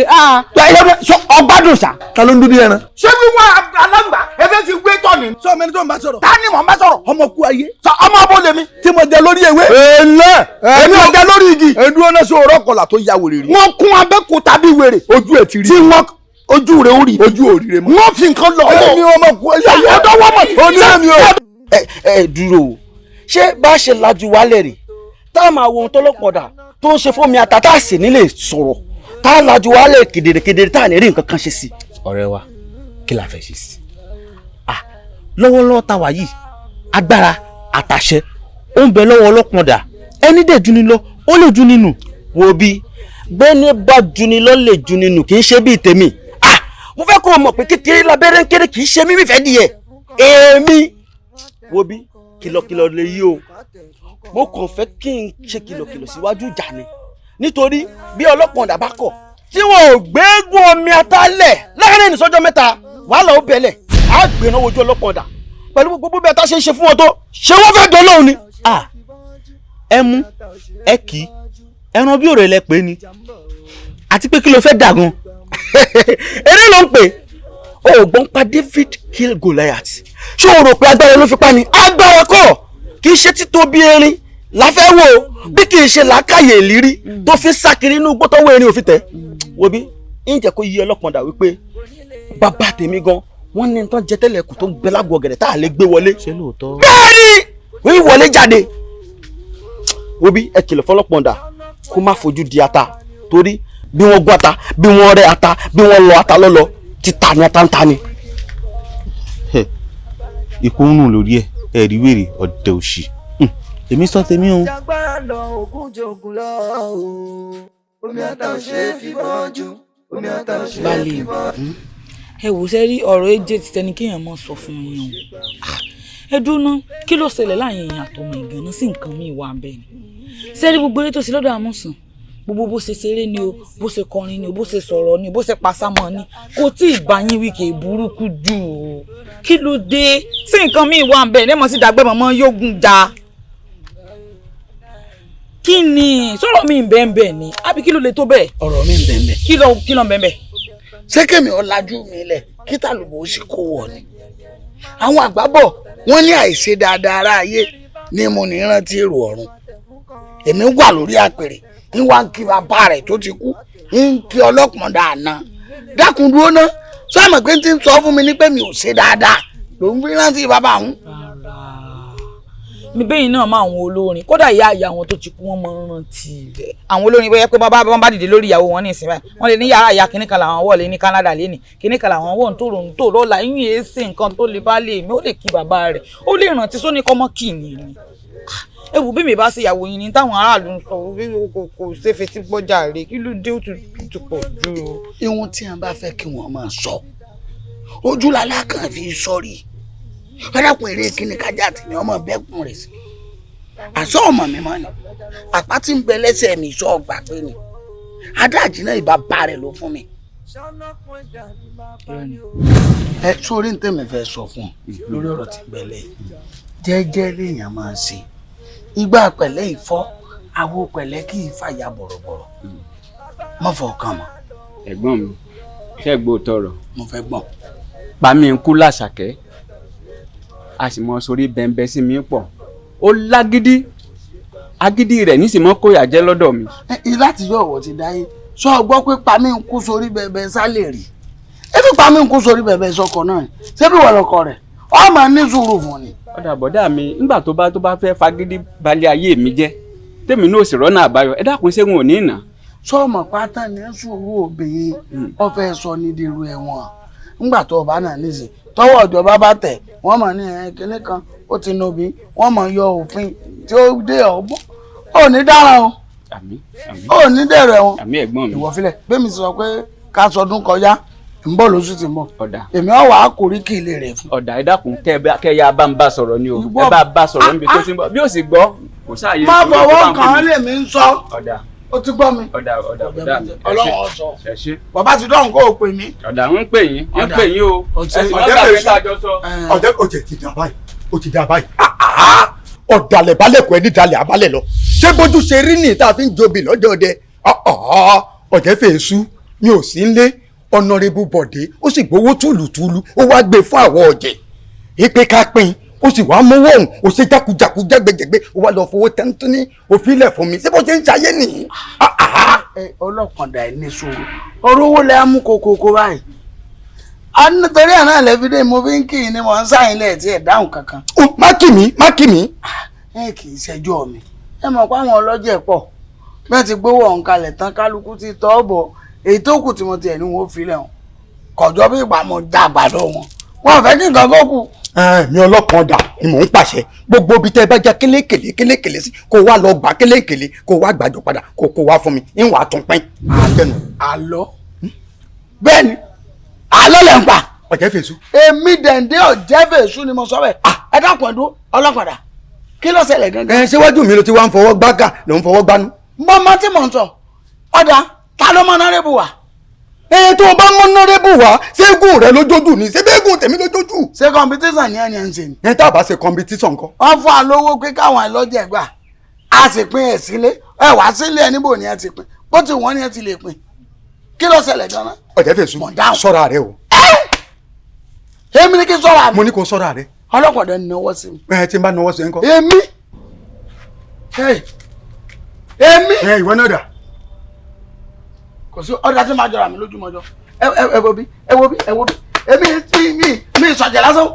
Ọgbádùn ṣá. Ta ló ń dún bí ẹran? Ṣé wíwọ́n alágbà ẹ fẹ́ fi gbé tọ̀ ni? Sọ mi ni tó ń bá sọ̀rọ̀. Ta ni mò ń bá sọ̀rọ̀? Ọmọ kú ayé. Sọ ọmọ abo lèmi. Tí mo jẹ lórí ewé. Èlé. Èmi ò jẹ lórí igi. Èdúró náà sọ ọ̀rọ̀ kọlà tó ya wèrè rí. Wọ́n kún abẹ́kúta bí wèrè. Ojú ẹ̀ ti rí. Tí wọ́n ojú rẹ̀ ó rí. Ojú ò rí rẹ̀ mọ́. Wọ́n fi nǹkan lọ. Èmi ọmọ kú ayé. Ọ̀dọ́ wọ́n mọ̀. Onílé mi o. Ẹ dúró o, ṣé bá ṣe lajú wálẹ̀ rè tá a máa wo ohun tọ́lọ́pọ̀dà tó ń ṣe fún mi ata tá a sì nílé sọ̀rọ̀, tá a lajú wálẹ̀ kedere kedere tá a ní rí nǹkan kan ṣe sí. Ọ̀rẹ́ wa, kí la fẹ́ ṣe sí? Lọ́wọ́lọ́wọ́ tá wà yìí, agbára àtàṣẹ ó ń bẹ lọ́wọ́ ọlọ́pọ̀dà, ẹni dẹ̀ juni lọ ó lè juni nù. Wo bí bẹ́ẹ̀ni bá juni lọ lè juni nù, kì í ṣe bíi tèmi. Mo fẹ́ kó o mọ̀ pé kékeré lábẹ́rẹ́ ń kéré, kì í ṣe mímí fẹ́ díẹ̀ èmi. Wo bí kìlọ̀kìlọ̀ lè yí o, mo kàn fẹ́ kí n ṣe kìlọ̀kìlọ̀ síwájú ìjà ni, nítorí bí ọlọ́pàá bá kọ̀ tí wọn ò gbẹ́gun omi atálẹ̀ láàrin ìsọjọ́ mẹ́ta, wàhálà ó bẹ̀lẹ̀, á gbéná wojú ọlọ́pàá pẹ̀lú gbogbo bí ata ṣe ń ṣe fún wọn tó ṣé wọ́n fẹ́ dọ́lọ́hùn ni. Ẹ mú ẹ kì í ẹran bí òrè lẹ pé ni, àti pé kí ló fẹ́ dà gan. Eré ló ń pè ó gbọ́n pa David kill Goliath, ṣé o rò pé agbára ló fi pa ni? Agbára kọ́, kì í ṣe títóbi erin láfẹ́ wò, bí kì í ṣe làákàyè ìlírí tó fi sákiri inú igbó tọ́wọ́ erin òfin tẹ̀. Wo bí ń jẹ́ kó yí ọlọ́pàá dà wípé bàbá tèmi gan wọ́n ní tán jẹ tẹ́lẹ̀ kù tó ń gbẹ lágbo ọ̀gẹ̀dẹ̀ tá a lè gbé wọlé. Ṣé lóòótọ́? Bẹ́ẹ̀ni, wọ́n wọlé jáde. Wo bí ẹ kìlọ̀ fọlọ́pàá dà kó má fojú di ata, torí bí wọ́n gún ata, bí wọ́n rẹ́ ata, bí wọ́n lọ ata lọ́lọ́, títa ni ata ń ta ni. Ikú ń rùn lórí ẹ, ẹ rí wèrè ọ̀dẹ̀ òṣì. Èmi sọ tèmi o. Jagbára lọ ògùn jogun lọ o, omi ata ò ṣe é fi bọ́jú, omi ata ò ṣe é fi bọ́jú. Ẹ wò ṣe rí ọ̀rọ̀ ẹjẹ́ ti tẹni kéèyàn mọ̀ sọ fún yín o. Ẹ dúró, kí ló ṣẹlẹ̀ láàrin èèyàn àtọmọ ìgànnà sí nǹkan míì wà bẹ́ẹ̀ ni? Ṣé rí gbogbo eré tó ṣe lọ́dọ̀ Àmọ̀sàn, gbogbo bó ṣe ṣeré ni o, bó ṣe kọrin ni o, bó ṣe sọ̀rọ̀ ni o, bó ṣe pasámọ́ ni, kò tí ì bá yín wíkẹ̀ burúkú jù o. Kí ló dé sí nǹkan míì wà bẹ́ẹ̀ ní mọ̀ sí dàgbẹ́ mọ̀mọ́ yógun ja? Kí ni sọ̀rọ̀ mi ń bẹ́ẹ̀ bẹ́ẹ̀ ni àbí kí ló lè tó bẹ́ẹ̀? Ọ̀rọ̀ mi ń bẹ́ẹ̀ bẹ́ẹ̀. Kí ló ń bẹ́ẹ̀ bẹ́ẹ̀? Ṣé kémi ọ̀làjú mi lẹ̀ kí tàlùbọ̀ ó sì kó wọ̀ ni? Àwọn àgbà bọ̀ wọ́n ní àìṣe dáadáa ara ayé ni mo ní rántí èrò ọ̀run. Èmi wà lórí àpèrè, ń wá ń kí bàbá rẹ̀ tó ti kú, ń kí ọlọ́pàá dáadáa. Dákun dúró ná, sọ àmọ̀ pé tí ń sọ fún mi ní pé mi ò ṣe dáadáa ló ń fi rántí bàbá òun. Mi bẹ́yìn náà máa àwọn olórin, kódà ìyá ìyá wọn tó ti kú wọn máa ń rántí rẹ̀. Àwọn olórin bóyá pé bá bá dìde lórí ìyàwó wọn ní ìsìn báyìí, wọ́n lè ní yàrá ìyá kìnnìkan kan làwọn wọ̀ lé ní Canada lé ní kìnnìkan kan làwọn wọ̀ ń tó ròǹ tó lọ́la, yín èé sí nǹkan tó lè bá lè mi, ó lè kí bàbá rẹ̀, ó lè rántí sóní kọ́mọ́ kì ní ni. Ẹ wò bí mi bá ṣe ìyàwó yín ni táwọn aráàlú ń sọ kò ṣe fetí gbọ́jà rè, kí ló dé ó ti pọ̀ jù. Ihun tí a bá fẹ́ kí wọ́n máa sọ, ojúlàlá kan fi sọrí ọ̀dàkùn eré kíni kájà tì ní ọmọ bẹ́kùn rẹ̀ sí. Àṣọ ọmọ mi mọ́ ni àpá tí ń bẹ lẹ́sẹ̀ mi sọ ọgbà pé ni adáàjì náà ìbá bá rẹ̀ ló fún mi. Ẹ sórí ní tèmi fẹ́ sọ fún ọ lórí ọ̀rọ̀ tí ń bẹ lẹ́yìn, jẹ́jẹ́ lèèyàn máa ṣe, igbá pẹ̀lẹ́ ìfọ́ awo pẹ̀lẹ́ kì í fàyà bọ̀rọ̀bọ̀rọ̀, má fọkàn mọ́. Ẹ̀gbọ́n mi, ṣé gbọ́ tọrọ. Mo fẹ́ gbọ́. Pàmí ń kú làṣàkẹ́, a sì mọ sórí bẹ́ńbẹ́ sí mi pọ̀, ó lágídí, agídí rẹ̀ nísìmọ́ kóyà jẹ́ lọ́dọ̀ mi. Láti yọ ọ̀wọ́ ti dáyé sọ gbọ́ pé pàmí ń kú sórí bẹ́ẹ̀bẹ́ sálẹ̀ rí, ebi pàmí ń kú sórí bẹ́ẹ̀bẹ́ sọkọ náà ṣé bí wọ́n lọkọ rẹ̀ ọ máa ní sùúrù fún ni. Ọ̀dà bọ̀dá mi, ńgbà tó bá fẹ́ fagídí balẹ̀ ayé mi jẹ́, tèmi náà sì rọ́nà àbáyọ, ẹ dákun ṣé n ò ní ìnà. Sọ́ọ̀mọ̀ pátá ní sùúrù obìnrin ó fẹ́ sọ ní dèrò ẹ̀wọ̀n ńgbà tó ọba náà nísìn tọwọ́ ìjọba bá tẹ̀ wọ́n mọ̀ ní kinní kan ó ti nobi, wọ́n mọ̀ yọ òfin tí ó dé ọgbọ́n ò ní dára o, ò ní dẹ̀rẹ̀ wọn. Àmín ẹ̀gbọ́n mi. Ìwọ filẹ̀ bẹ́ẹ̀ mi sọ pé ká sọdún kọjá ń bọ̀ lóṣù tí ń bọ̀, èmi ọ̀ wà á kórí kí ilé rẹ̀ fún. Ọ̀dà ẹ dákun kẹ́ ya bá ń bá sọ̀rọ̀ ni o, ẹ bá bá sọ̀rọ̀ níbi tó ti ń bọ̀ bí ó sì gbọ́ kò sáàyè. Má fọwọ́ kàn án lèmi ń sọ. Ọ̀dà ó ti gbọ́ mi. Ọ̀dà ọ̀dà ọ̀dà Ọlọ́run ọ̀sọ̀ bàbá ti dọ̀hún kó o pè mí. Ọ̀dà ń pè yín, ń pè yín o. Ọ̀dẹ́ ọ̀jẹ̀ ti dà báyìí, ó ti dà báyìí. Ọ̀dàlẹ̀ balẹ̀ kọ́ ẹni dalẹ̀ abalẹ̀ lọ. Ṣé bójú ṣe rí ní tá a fi ń jobi lọ́jọ́ ọdẹ? Ọ̀jẹ̀ fèésù mi ò sí nlé, Ọ̀nàrẹ́bù Bọ̀dé ó sì gbowó túlùtúlù, ó wá gbé fún àwọn ọ̀jẹ̀. Ìpè ká pín, ó sì wá mówó òun, ó ṣe jákujàku jẹ́gbẹ́jẹ́gbẹ́, ó wá lọ fowó tẹ́ntún ní òfìlẹ̀ fún mi. Ṣé bó ṣe ń ṣayé nìyí? Ọlọ́kàndà ẹ̀ ní sùúrù, ọ̀rọ̀ owó lẹ́ mú kokoko báyìí. A nítorí àná lẹ́fídé mo fi ń kì í ni mo ń sáyìn lẹ́ẹ̀ tí ẹ̀ dáhùn kankan. Má kì mí, má kì mí. Ẹ kì í ṣẹjọ́ mi, ẹ mọ̀ pé àwọn ọlọ́jẹ̀ pọ̀ bẹ́ẹ̀ ti gbowó ọ̀hún kalẹ̀ tán, kálukú ti tọ́ bọ̀, èyí tó kù tí mo tiẹ̀ ní wọn ó filẹ̀ hàn kọjọ́ bí ìgbà mo dá àgbàdo wọn, wọn ò fẹ́ kí nǹkan kó kù. Mi ọlọ́kan dà ni mò ń pàṣẹ, gbogbo ibi tẹ́ ẹ bá já kélékèlé kélékèlé sí kó wá lọ gbà kélékèlé, kó wá gbàjọ padà, kó kó wá fún mi, ń wàá tún pín. Àlọ́ bẹ́ẹ̀ ni àlọ́ lẹ̀ ń pa. Ọ̀jẹ̀ fèsù. Èmi dẹ̀ǹdẹ́ ọ̀jẹ̀ fèsù ni mo sọ bẹ́ẹ̀. Ẹ dákun ẹ̀dún ọlọ́kadà, kí ló ṣẹlẹ̀ gangan. Ẹ ṣéwájú mi ló ti wá ń fọwọ́ gbága ló ń fọwọ́ gbánú. Mo mọ tí mò ń sọ, ọ̀dà ta ló mọ nárẹ́bù wa. Ẹ tó o bá mọ nárẹ́bù wa, ṣéégùn rẹ lójójú ni, ṣébégùn tèmi lójójú. Ṣé competition ni ẹni ẹ ń ṣe ni. Ẹ tá a bá ṣe competition kọ́. Wọ́n fún wa lówó pé káwọn ẹlọ́jẹ̀ gbà á sì pín ẹ̀ sílé, ẹ wá sílé ẹ níbo ni ẹ ti pín, bó ti wọ́n ni ẹ ti lè pín, kí ló ṣẹlẹ̀ gan-an. Ọ̀jẹ̀ fèsù, sọ́ra rẹ o. Èmi ni kí n sọ́ra mi. Mo ní kó sọ́ra rẹ. Ọlọ́kọ̀dé náwó sí mi. Ẹ tí n bá náwó sí ẹ ńkọ́. Èmi. Èmi. Ẹ ìwọ náà dà. Kò sí ọ̀dà tí màá jọra mi lójúmọ́jọ́. Ẹ wo bí, ẹ wo bí, ẹ wo bí. Èmi mi ìsọ̀jẹ̀ lásán.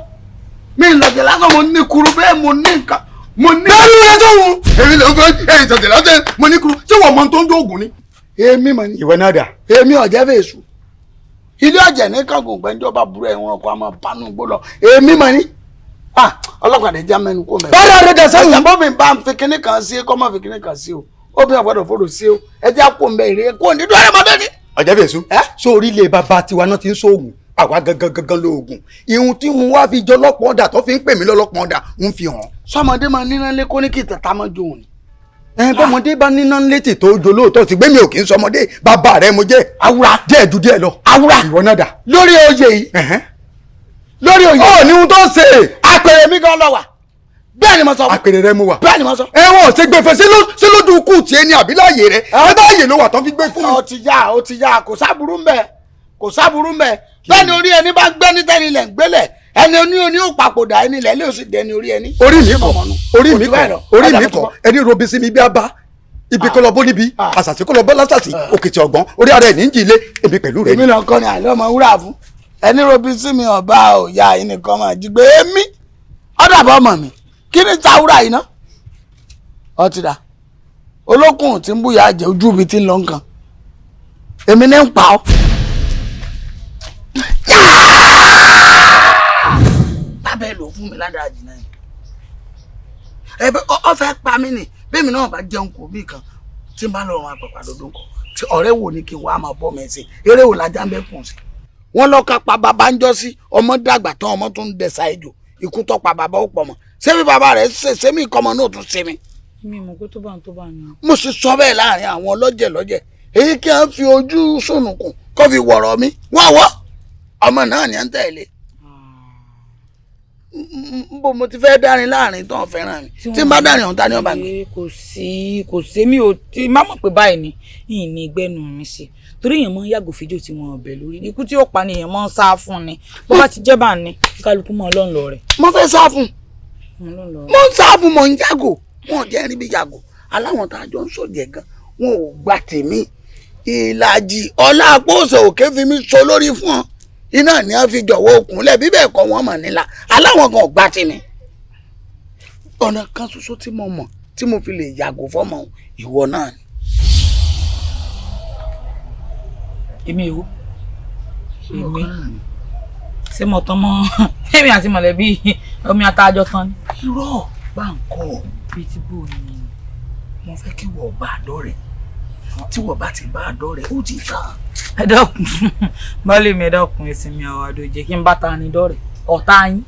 Mi ìlọ̀jẹ̀ lásán, mo ní kuru bẹ́ẹ̀ mo ní nǹkan. Mo ní. Bẹ́ẹ̀ni ẹ tó wù. Èmi ló ń fẹ́ ẹ ìsọ̀jẹ̀ lásán, mo ní kuru. Ṣé wọ́n mọ tó ń dóògùn ni? Èmi mọ̀ ni. Ìwọ náà dà. Èmi ọ̀jẹ̀ fèsù. Ilé ọ̀jẹ̀ ní kángun gbẹ́njọba burú ẹ̀wọ̀n ọkọ̀ àmọ́ bánú gbó lọ. Èmi mọ̀ ni. Ọlọ́kadà já mẹ́nu kó mẹ́rin. Bọ́dà rẹ̀ dẹ̀ sẹ́yìn. Ẹ̀jẹ̀ bómi bá ń fi kinní kan sí kọ́ máa fi kinní kan sí o. Obìnrin àgbàdo fòrò sí o. Ẹ jẹ́ àpò mbẹ́ ìrè kó ní dúró ẹ̀rọ mọ́tò ní. Ọ̀jẹ̀ fèsù. Sórí ilé bàbá tiwa náà ti ń sóògùn, àwa gangan gangan lóògùn. Ihun tí wọn wá fi jọ lọ́pọ̀ ọ̀dà tó fi ń pè mí lọ́lọ́pọ̀ ọ̀dà ń fi hàn. Sọmọdé máa níná lé kó ní kí tàtà máa jó òun. Ẹ bọ́mọdé bá níná létí tó jo lóòótọ́ ti gbé mi ò kì í sọmọdé, bàbá rẹ mo jẹ́. Awura. Díẹ̀ ju díẹ̀ lọ. Awura. Ìwọ náà dà. Lórí oyè yìí. Lórí oyè. Ó ní ohun tó ń ṣe. Àpèrè mi gan lọ wà. Bẹ́ẹ̀ ni mo sọ. Àpèrè rẹ mo wà. Bẹ́ẹ̀ ni mo sọ. Ẹ wọ́n ṣe gbé fẹ́ ṣé lójú kù tiẹ̀ ni àbí láàyè rẹ? Ẹ bá àyè ló wà tán fi gbé fún mi. Ó ti yá, ó ti yá, kò sábúrú mbẹ, kò sábúrú mbẹ. Bẹ́ẹ̀ ni orí ẹni bá gbé ní tẹ́ni ilẹ̀ ń gbélẹ̀, ẹni oní oní ò papòdà ẹni ilẹ̀ lè sì dẹni orí ẹni. Orí mi kọ, orí mi kọ, orí mi kọ, ẹni robi sí mi bí a bá ibi kọlọ bó níbi, àṣàṣì kọlọ bó lásàṣì, òkìtì ọgbọ́n, orí ara ẹ̀ ní jì ilé, èmi pẹ̀lú rẹ. Èmi náà kọ́ ni àlọ́ ọmọ wúrà fún. Ẹni robi sí mi ọba òya ẹnìkan máa jí gbé èmi. Ọ̀dà bọ́ ọmọ mi, kí ni ta wúrà yìí ná? Ọ ti dà. Olókùn tí ń búyà jẹ ojú ibi tí ń lọ nǹkan. Èmi ní ń pa ọ́. Bábẹ́ lò fún mi ládàá jìnnà yìí. Ẹ ọ fẹ́ pa mí nì, bẹ́ẹ̀ mi náà bá jẹun kò bí kan tí n bá lọ rún apẹ̀pà dodo nǹkan. Ọ̀rẹ́ wo ni kí n wá máa bọ́ mi sí? Eré wo lajá ń bẹ́ kùn sí? Wọ́n lọ ká pa bàbá ń jọ sí, ọmọ dàgbà tán ọmọ tó ń dẹ̀sà ejò, ikú tó pa bàbá ó pọ̀ mọ́. Ṣé bí bàbá rẹ̀ ṣe ṣé mi kọ́mọ náà tún ṣe mi? Mi mọ̀ pé tó bá ń tó bá ní. Mo sì sọ bẹ́ẹ̀ láàrin àwọn ọlọ́jẹ̀ lọ́jẹ̀, Èyí kí a fi ojú sùnùkùn kó fi wọ̀rọ̀ mi wọ́n wọ́ ọmọ náà ni à ń tẹ̀lé. Nbọ mo ti fẹ́ dárin láàrin tó ń fẹ́ràn mi tí n bá dárin ọ̀hún ta ni ọba mi. Kò sí mi ò tí má mọ̀ pé báyìí ni yìnyín ní ìgbẹ́nu mi sí torí èèyàn máa ń yàgò fíjò tí wọn ọbẹ̀ lórí ikú tí ó pa ni èèyàn máa ń sá fún ni bó bá ti jẹ́ bá ní kálukú mọ́ ọlọ́run lọ rẹ̀. Mo fẹ́ sá fún mo ń sá fún mo ń yàgò wọn ò jẹ́ rí bí yàgò aláwọn tá a jọ ń sọ̀jẹ̀ gan wọn ò gbà tèmi ìlàjì ọlá àpòsò òkè fi mi sọ lórí fún ọ iná ni a fi jọ̀wọ́ okùn lẹ̀ bí bẹ́ẹ̀ kọ́ wọ́n mọ̀ nílà aláwọn kan ò gbà tèmi. Ọ̀nà kan ṣoṣo tí mo mọ̀ tí mo fi lè yàgò fọ́mọ ìwọ náà ni. Èmi èwo èmi ṣé mo tán mọ́ èmi àti mọ̀lẹ́bí omi àtàjọ tán ni. Irọ́ bá ń kọ́ ọ. Bíi ti bò ní. Mo fẹ́ kí wọ́n bá a dọ́rẹ̀ tí wọ́n bá ti bá a dọ́rẹ̀ ó ti tàn. Ẹ dákun baálé mi, ẹ dákun ẹsìn mi àwọn àdójẹ kí n bá ta ni dọ́rẹ̀ ọ̀tá yín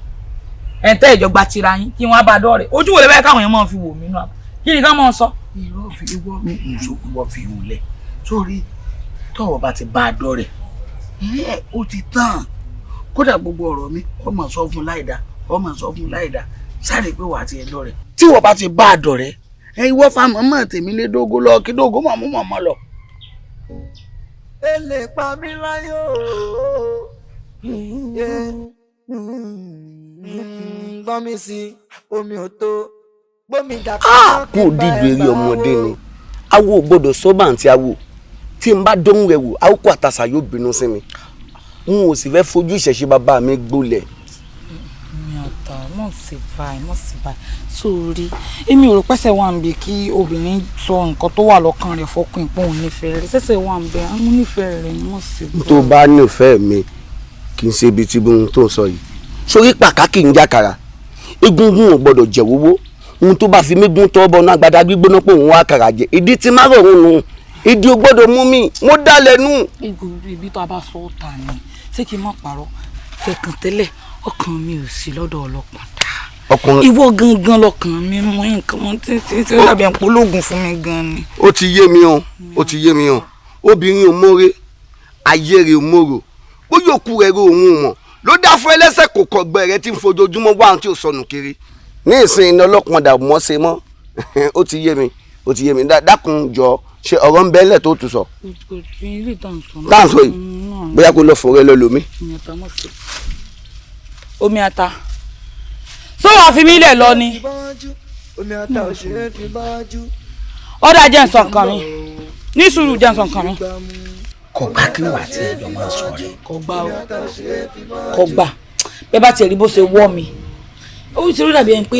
ẹ̀ ń tẹ́ ìjọba tira yín kí wọ́n á bá a dọ́rẹ̀ ojú wo lè báyìí káwọn èèyàn máa fi wò mí nù àbá kí ni ká máa sọ. Irọ́ fi ìwọ mi ìwọ fi ìwò lẹ̀ sórí tọ́wọ́ bá ti bá a dọ́rẹ̀ ó ti tàn kódà gbogbo ọ̀rọ̀ mi ó máa sọ fún láìda ó máa sọ fún láìda sáré pé wàá ti ẹ dọ́rẹ̀ tí wọ́n bá ti bá a dọ̀rẹ́ ẹ ìwọ fa màmá tèmi lé dógó lọ kí dógó màmú màmá lọ. Ẹ lè pa mí láyò gbọ́n mi sí omi ò tó gbómi dàpọ̀. Kú òdìdú eré ọmọdé ni awo ò gbọ́dọ̀ sọ́bà àti awo tí n bá dóhùn rẹ̀ wò àwòkọ àtàṣà yóò bínú sí mi n ò sì fẹ́ fojú ìṣẹ̀ṣe bàbá mi gbolẹ̀. Mi àtà mọ̀ sí báyìí mọ̀ sí báyìí sórí èmi ò rò pẹ́sẹ̀ wà ń bí kí obìnrin sọ nǹkan tó wà lọ́kàn rẹ̀ fọkùn ìpò òun nífẹ̀ẹ́ rẹ̀ sẹ́sẹ̀ wà ń bẹ àwọn onífẹ̀ẹ́ rẹ̀ mọ̀ sí báyìí. Tó bá nífẹ̀ẹ́ mi kì í ṣe ibi tí ohun tó ń sọ yìí sórí pàkà kì í jákàrà egungun ò gbọ́dọ̀ jẹ̀ wówó ohun tó bá fi mígún tọ́ bọ̀ náà gbadá gbígbóná pé òun wá kàrà jẹ ìdí tí má rọrùn nù ìdí ò gbọ́dọ̀ mú mi mo dálẹ̀ nù. Ibi tó a bá sọ ọ́ ta ni ṣé kí n má parọ́ fẹ̀kàn tẹ́lẹ̀ ọkàn mi ò sí lọ́dọ̀ ọlọ́pàá dá ìwọ gangan lọkàn mi mọ nǹkan mọ tí ó dàbí ẹ̀pọ̀ fún mi gan ni. Ó ti yé mi o, ó ti yé mi o, obìnrin ò mórè ayé rẹ̀ ò mórò bóyá òkú rẹ̀ ro òun mọ̀ ló dá fún ẹlẹ́sẹ̀ kò kọ̀gbẹ́ rẹ̀ tí ń fojoojúmọ́ wá ohun tí ò sọnù kiri ní ìsìn iná ọlọ́pàá dà mọ́ ṣe mọ́. Ó ti yé mi, ó ti yé mi. Dákun jọ ṣe ọ̀rọ̀ ń bẹ́lẹ̀ tó tù sọ. Tá à ń sọ yìí bóyá kó lọ fọ̀rẹ́ lọ lómi. Omi ata sọ wàá fi mí lẹ̀ lọ ni. Ọ̀dà jẹ́ nsọ nǹkan mi ní sùúrù jẹ́ nsọ nǹkan mi. Kò gbà kí wàá tí ẹjọ́ máa sọ rẹ. Kò gbà o, kò gbà bẹ́ẹ̀ bá tiẹ̀ rí bó ṣe wọ́ mi ó ti rí dàbí ẹni pé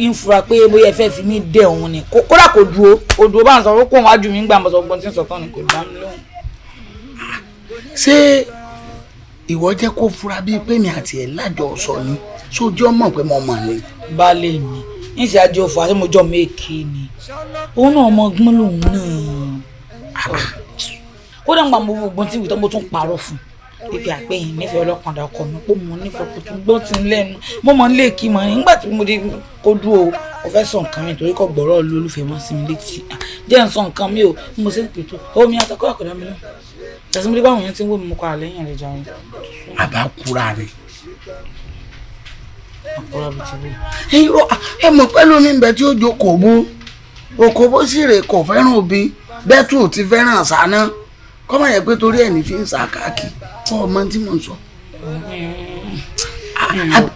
ń fura pé bóyá ẹ fẹ́ fi mí dẹ̀ òun ni kódà kò dúró kò dúró bá ń sọ kó òun ájú mi ń gbà mọ́ sọ gbọ́n tí ń sọ tán ni kò dá mi lóhùn. Ṣé ìwọ jẹ́ kó fura bíi pé mi àti ẹ̀ lájọ sọ ni sójú ọmọ pé mo mọ̀ ni. Baálé mi ní ìṣe àjọ òfò àti mojọ́ méèké ni òun náà ọmọ ọgbọ́n lòun náà kódà ń gbà mo gbọ́n tí ìwé tó mo tún parọ́ fún ibi àgbẹ̀yìn nífẹ̀ẹ́ ọlọ́kàndá ọkọ mi pé mo nífẹ̀ẹ́ kò tún gbọ́n tí ń lẹ́nu mo mọ̀ ń lè kí mọ̀ nígbà tí mo di kó dúró o fẹ́ sọ nǹkan mi torí kò gbọ́rọ̀ olólùfẹ́ mọ́ sí mi létí jẹ́ ń sọ nǹkan mi o mo ṣe ń pètò omi àtọkọ́ àkọ́dá mi náà tẹ̀sí mo dé báwọn èèyàn ti ń wò mí mo kọ́ àlẹ́yìn rẹ̀ jàre. Àbá kúra ni. Àkúrà bíi ti wò. Irọ́ ẹ mọ̀ pẹ́lú mi bẹ tí ó jókòó bó òkòbó sì rè kò fẹ́ràn òbí bẹ́ẹ̀ tó ti fẹ́ràn àṣà náà kọ́mọ yẹ pé torí ẹ̀ ní fi ń sá káàkiri fún ọmọ tí mò ń sọ.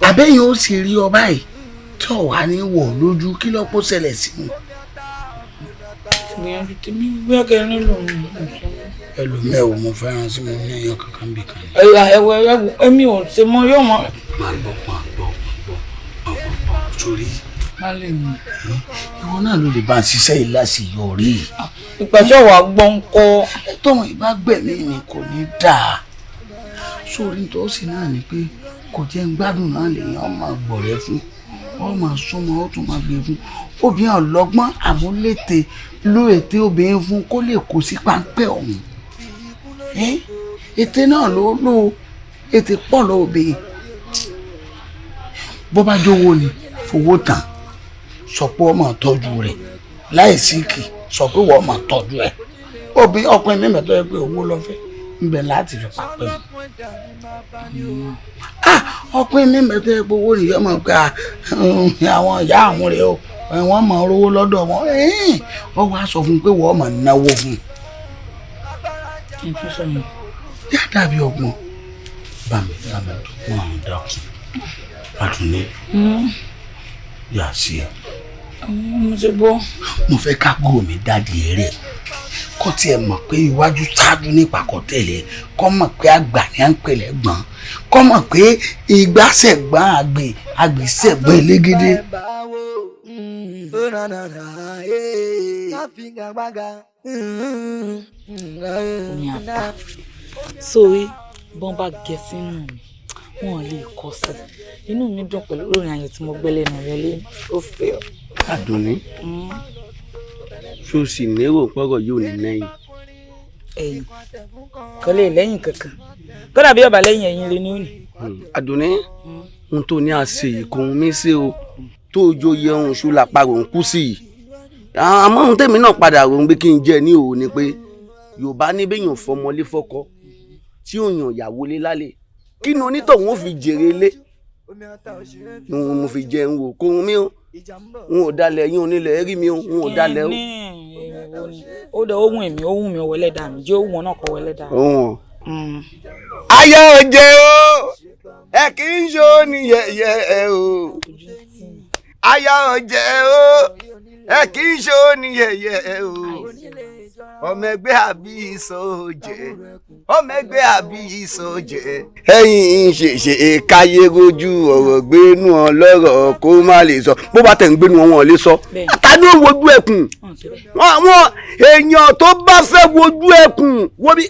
Àbẹ́yìn ó sì rí ọ báyìí tí ò wá ní wọ̀ lójú kí lọ́pọ̀ ṣẹlẹ̀ sí mi. Ìgbìyànjú tèmi bóyá kẹrin lòun. Ẹlòmíẹ̀ ò mo fẹ́ràn sí mo ní ẹyọ kankan bí kan. Ẹ̀yà ẹ̀wọ̀ ẹ̀wọ̀ èmi ò ṣe mọ yóò mọ. Máa gbọ́ máa gbọ́ máa gbọ́ sórí. Má lè mú. Ìwọ náà ló lè bá ń ṣiṣẹ́ yìí láṣeyọrí. Ìgbà tí ọ̀wà gbọ́ ń kọ́. Tọ́wọ̀n ìbá gbẹ̀mí mi kò ní dáa. Sórí tó sì náà ni pé kò jẹ́ ń gbádùn náà lèèyàn máa gbọ̀rẹ́ fún. Wọ́n máa súnmọ́ ó tún máa gbé fún. Obìnrin ọlọ́gbọ́n àmúlétè ló ète obìnrin fún kó lè kó sí páńpẹ́ ọ̀hún. Ète náà ló lò ète pọ̀ lọ obìnrin. Bó bá jówó ni fowó tán sọ pé wọ́n máa tọ́jú rẹ̀ láì síkì sọ pé wọ́n máa tọ́jú ẹ̀. Obìnrin ọkùnrin mi mẹ́tọ́ yẹ pé owó lọ fẹ́ ń bẹ láti fi pàpẹ́ mu. Ọkùnrin mi mẹ́tọ́ yẹ pé owó nìyẹn mọ̀ pé àwọn ìyá àwọn rẹ̀ o wọ́n mọ̀ rówó lọ́dọ̀ wọn. Ọ wá sọ fún un pé wọ́n mọ̀ náwó fún un. Yá dàbí ọgbọ́n bàmí bàmí dùnkún àwọn dákun Àdùnní yà sí ẹ. Mo ti gbọ́. Mo fẹ́ ká gbọ́ mi dáàdi eré kó tiẹ̀ mọ̀ pé iwájú ṣáájú nípa kò tẹ̀lé kó mọ̀ pé àgbà ni à ń pèlè gbọ̀n kó mọ̀ pé ìgbásẹ̀gbọ́n àgbè àgbèsẹ̀gbọ́n elégédé. Sórí bọ́n bá gẹ sínú mi wọn lè kọsẹ̀ inú mi dùn pẹ̀lú orin ayọ̀ tí mo gbẹ́ lẹ́nu rẹ lé ó fẹ́ ọ. Àdùnní ṣó sì lérò pọ́rọ̀ yóò ní lẹ́yìn. Ẹ̀yìn kò lè lẹ́yìn kankan kódà bí ọba lẹ́yìn ẹ̀yìn rẹ ni ó ní. Àdùnní ohun tó ní àṣẹ yìí kò ń mí sí o tó ojú yẹ ohun ṣú làparò ń kú sí yìí àmọ́ ohun tèmi náà padà rò ń gbé kí n jẹ ní òun ni pé Yorùbá ní bẹ́yàn fọmọlé fọ́kọ tí ò yàn ìyàwó lé lálẹ́ kí ni onítọ̀hún ó fi jèrè lé ni mo fi jẹ ń wò kó ń mí o n ò dalẹ̀ yín onílẹ̀ rí mi o n ò dalẹ̀ o. Ó dẹ ohun èmi ohun mi ọwọ́ ẹlẹ́dàá mi jẹ́ ohun náà kọ́ ọwọ́ ẹlẹ́dàá mi. Ohun ayé òjé o ẹ kì í ṣó ní yẹ̀yẹ́ o ayé òjé o ẹ kì í ṣó ní yẹ̀yẹ́ o ọmọ ẹgbẹ́ àbí ìsọjẹ ọmọ ẹgbẹ́ àbí ìsọjẹ. Ẹ̀yin ṣèṣe káyé rojú ọ̀rọ̀ gbénú ọlọ́rọ̀ kó má lè sọ bó bá tẹ̀ ń gbénú wọn ò lè sọ. Ta ni ó wojú ẹkùn àwọn èèyàn tó bá fẹ́ wojú ẹkùn wo bí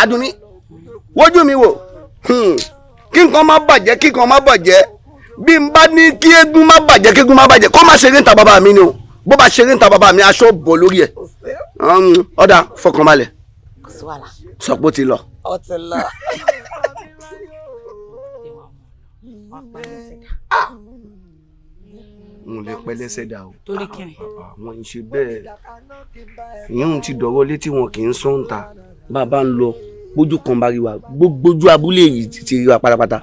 Àdùnní wojú mi wò kí nǹkan má bàjẹ́ kí nǹkan má bàjẹ́ bí n bá ní kí eégún má bàjẹ́ kí eégún má bàjẹ́ kó má ṣeré níta bàbá mi ni o bó bá ṣeré níta bàbá mi aṣọ bọ̀ lórí ẹ̀ ọ̀dà fọkànbalẹ̀ sọ pé ó ti lọ. Ó ti lọ. N ò lè pẹ́ lẹ́sẹ̀ dà o. Torí kí ni. Àwọn ń ṣe bẹ́ẹ̀ ìyẹn ti dọ̀wọ́ létí wọn kì í sọ ń ta bá a bá ń lọ bójú kan bá rí wa gbogbo abúlé yìí ti rí wa pátápátá.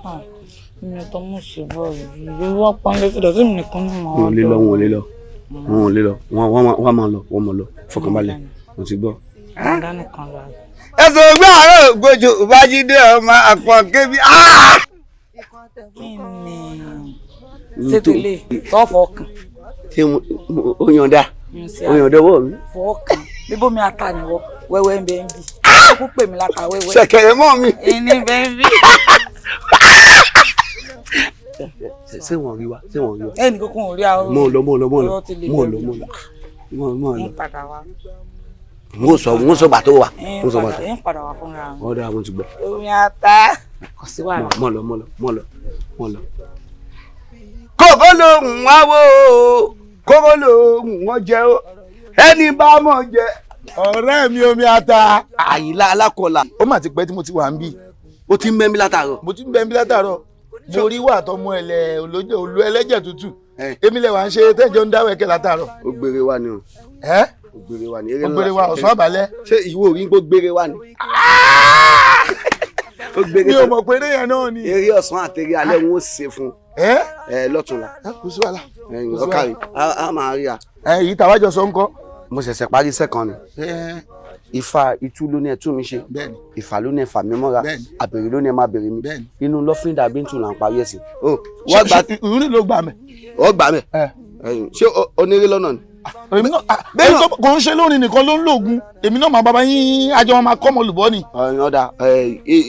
Mi ò tọ́ mú sí bọ́ọ̀lù yìí wọ́n pa ń lẹ́sẹ̀ dọ̀tí mi nìkan ní màá wọn ò lè lọ wọn ò lè lọ wọn ò lè lọ wọn máa lọ wọn máa lọ fọkànbalẹ̀ mo ti gbọ́. Ẹ̀sùn ògbà àárọ̀ ògbójú Bájídé ọmọ àpọ̀n kébí. Kí ni ṣètìlẹ tọ́fọ̀ kan. Ṣé o yànda o yànda ọwọ́ mi. Fọ́ọ̀kan bíbó mi ata ni wọ wẹ́wẹ́ ń bẹ ń bì ó kú pè mí láta wẹ́wẹ́. Ṣẹ̀kẹ̀rẹ̀ mọ́ mi. Ẹni bẹ ń bì. Ṣé wọ́n rí wa ṣé wọ́n rí wa. Ẹnì kankan ò rí àwọn. Mọ̀ lọ mọ̀ lọ mọ̀ lọ mọ̀ lọ mọ̀ lọ mọ̀ lọ. Ń padà wá. N ó sọ n ó sọ gbàtó wa n ó sọ gbàtó. Ń padà wá fúnra mi. Ọ̀dà àwọn ti gbọ́. Omi ata kò sí wàhálà. Mọ̀ lọ mọ̀ lọ mọ̀ lọ mọ̀ lọ. Kókó lòun wá wò ó kókó lòun wọ́n jẹ ó ẹni bá mọ̀ jẹ. Ọ̀rẹ́ mi omi ata. Àyìnlá alákọ̀ọ́lá. Ó mà ti pẹ́ tí mo ti wà ń bí. Ó ti ń bẹ́ mi látàárọ̀. Mo ti ń bẹ́ mi látàárọ̀. Mo rí wà tọmọ ẹlẹ olú ẹlẹ́jẹ̀ tútù. Èmi lẹ wà ń ṣe tẹ́jọ́ ń dáwọ́ ẹ̀kẹ́ látàárọ̀. Ó gbére wa ni o. Ẹ́ Ó gbére wa ni. Ó gbére wa ọ̀sán àbálẹ́. Ṣé ìwọ orí ń gbó gbére wa ni? Mi ò mọ̀ pé eré yẹn náà ni. Eré ọ̀sán àti eré alẹ́ wọn ó ṣe fún ẹ lọ́túnla. Kò sí wàhálà. Ọkàrí a máa rí a. Èyí tàwájọ sọ ń kọ́. Mo ṣẹ̀ṣẹ̀ parí iṣẹ́ kan ni. Ifá itú ló ní ẹtú mi ṣe. Ìfà ló ní ẹfà mi mọ́ra. Àbèrè ló ní ẹ má bèrè mi. Inú lọ́fíńdà bíntù là ń parí ẹ̀sìn. Ìrìn ló gbà mẹ́. Ó gbà mẹ́. Ṣé onírè lọ́nà ni? Èmi náà kò ń ṣe lórin nìkan ló ń lògùn èmi náà máa bàbá yín àjọ máa kọ́ ọmọ olùbọ́ ni. Ọ̀dà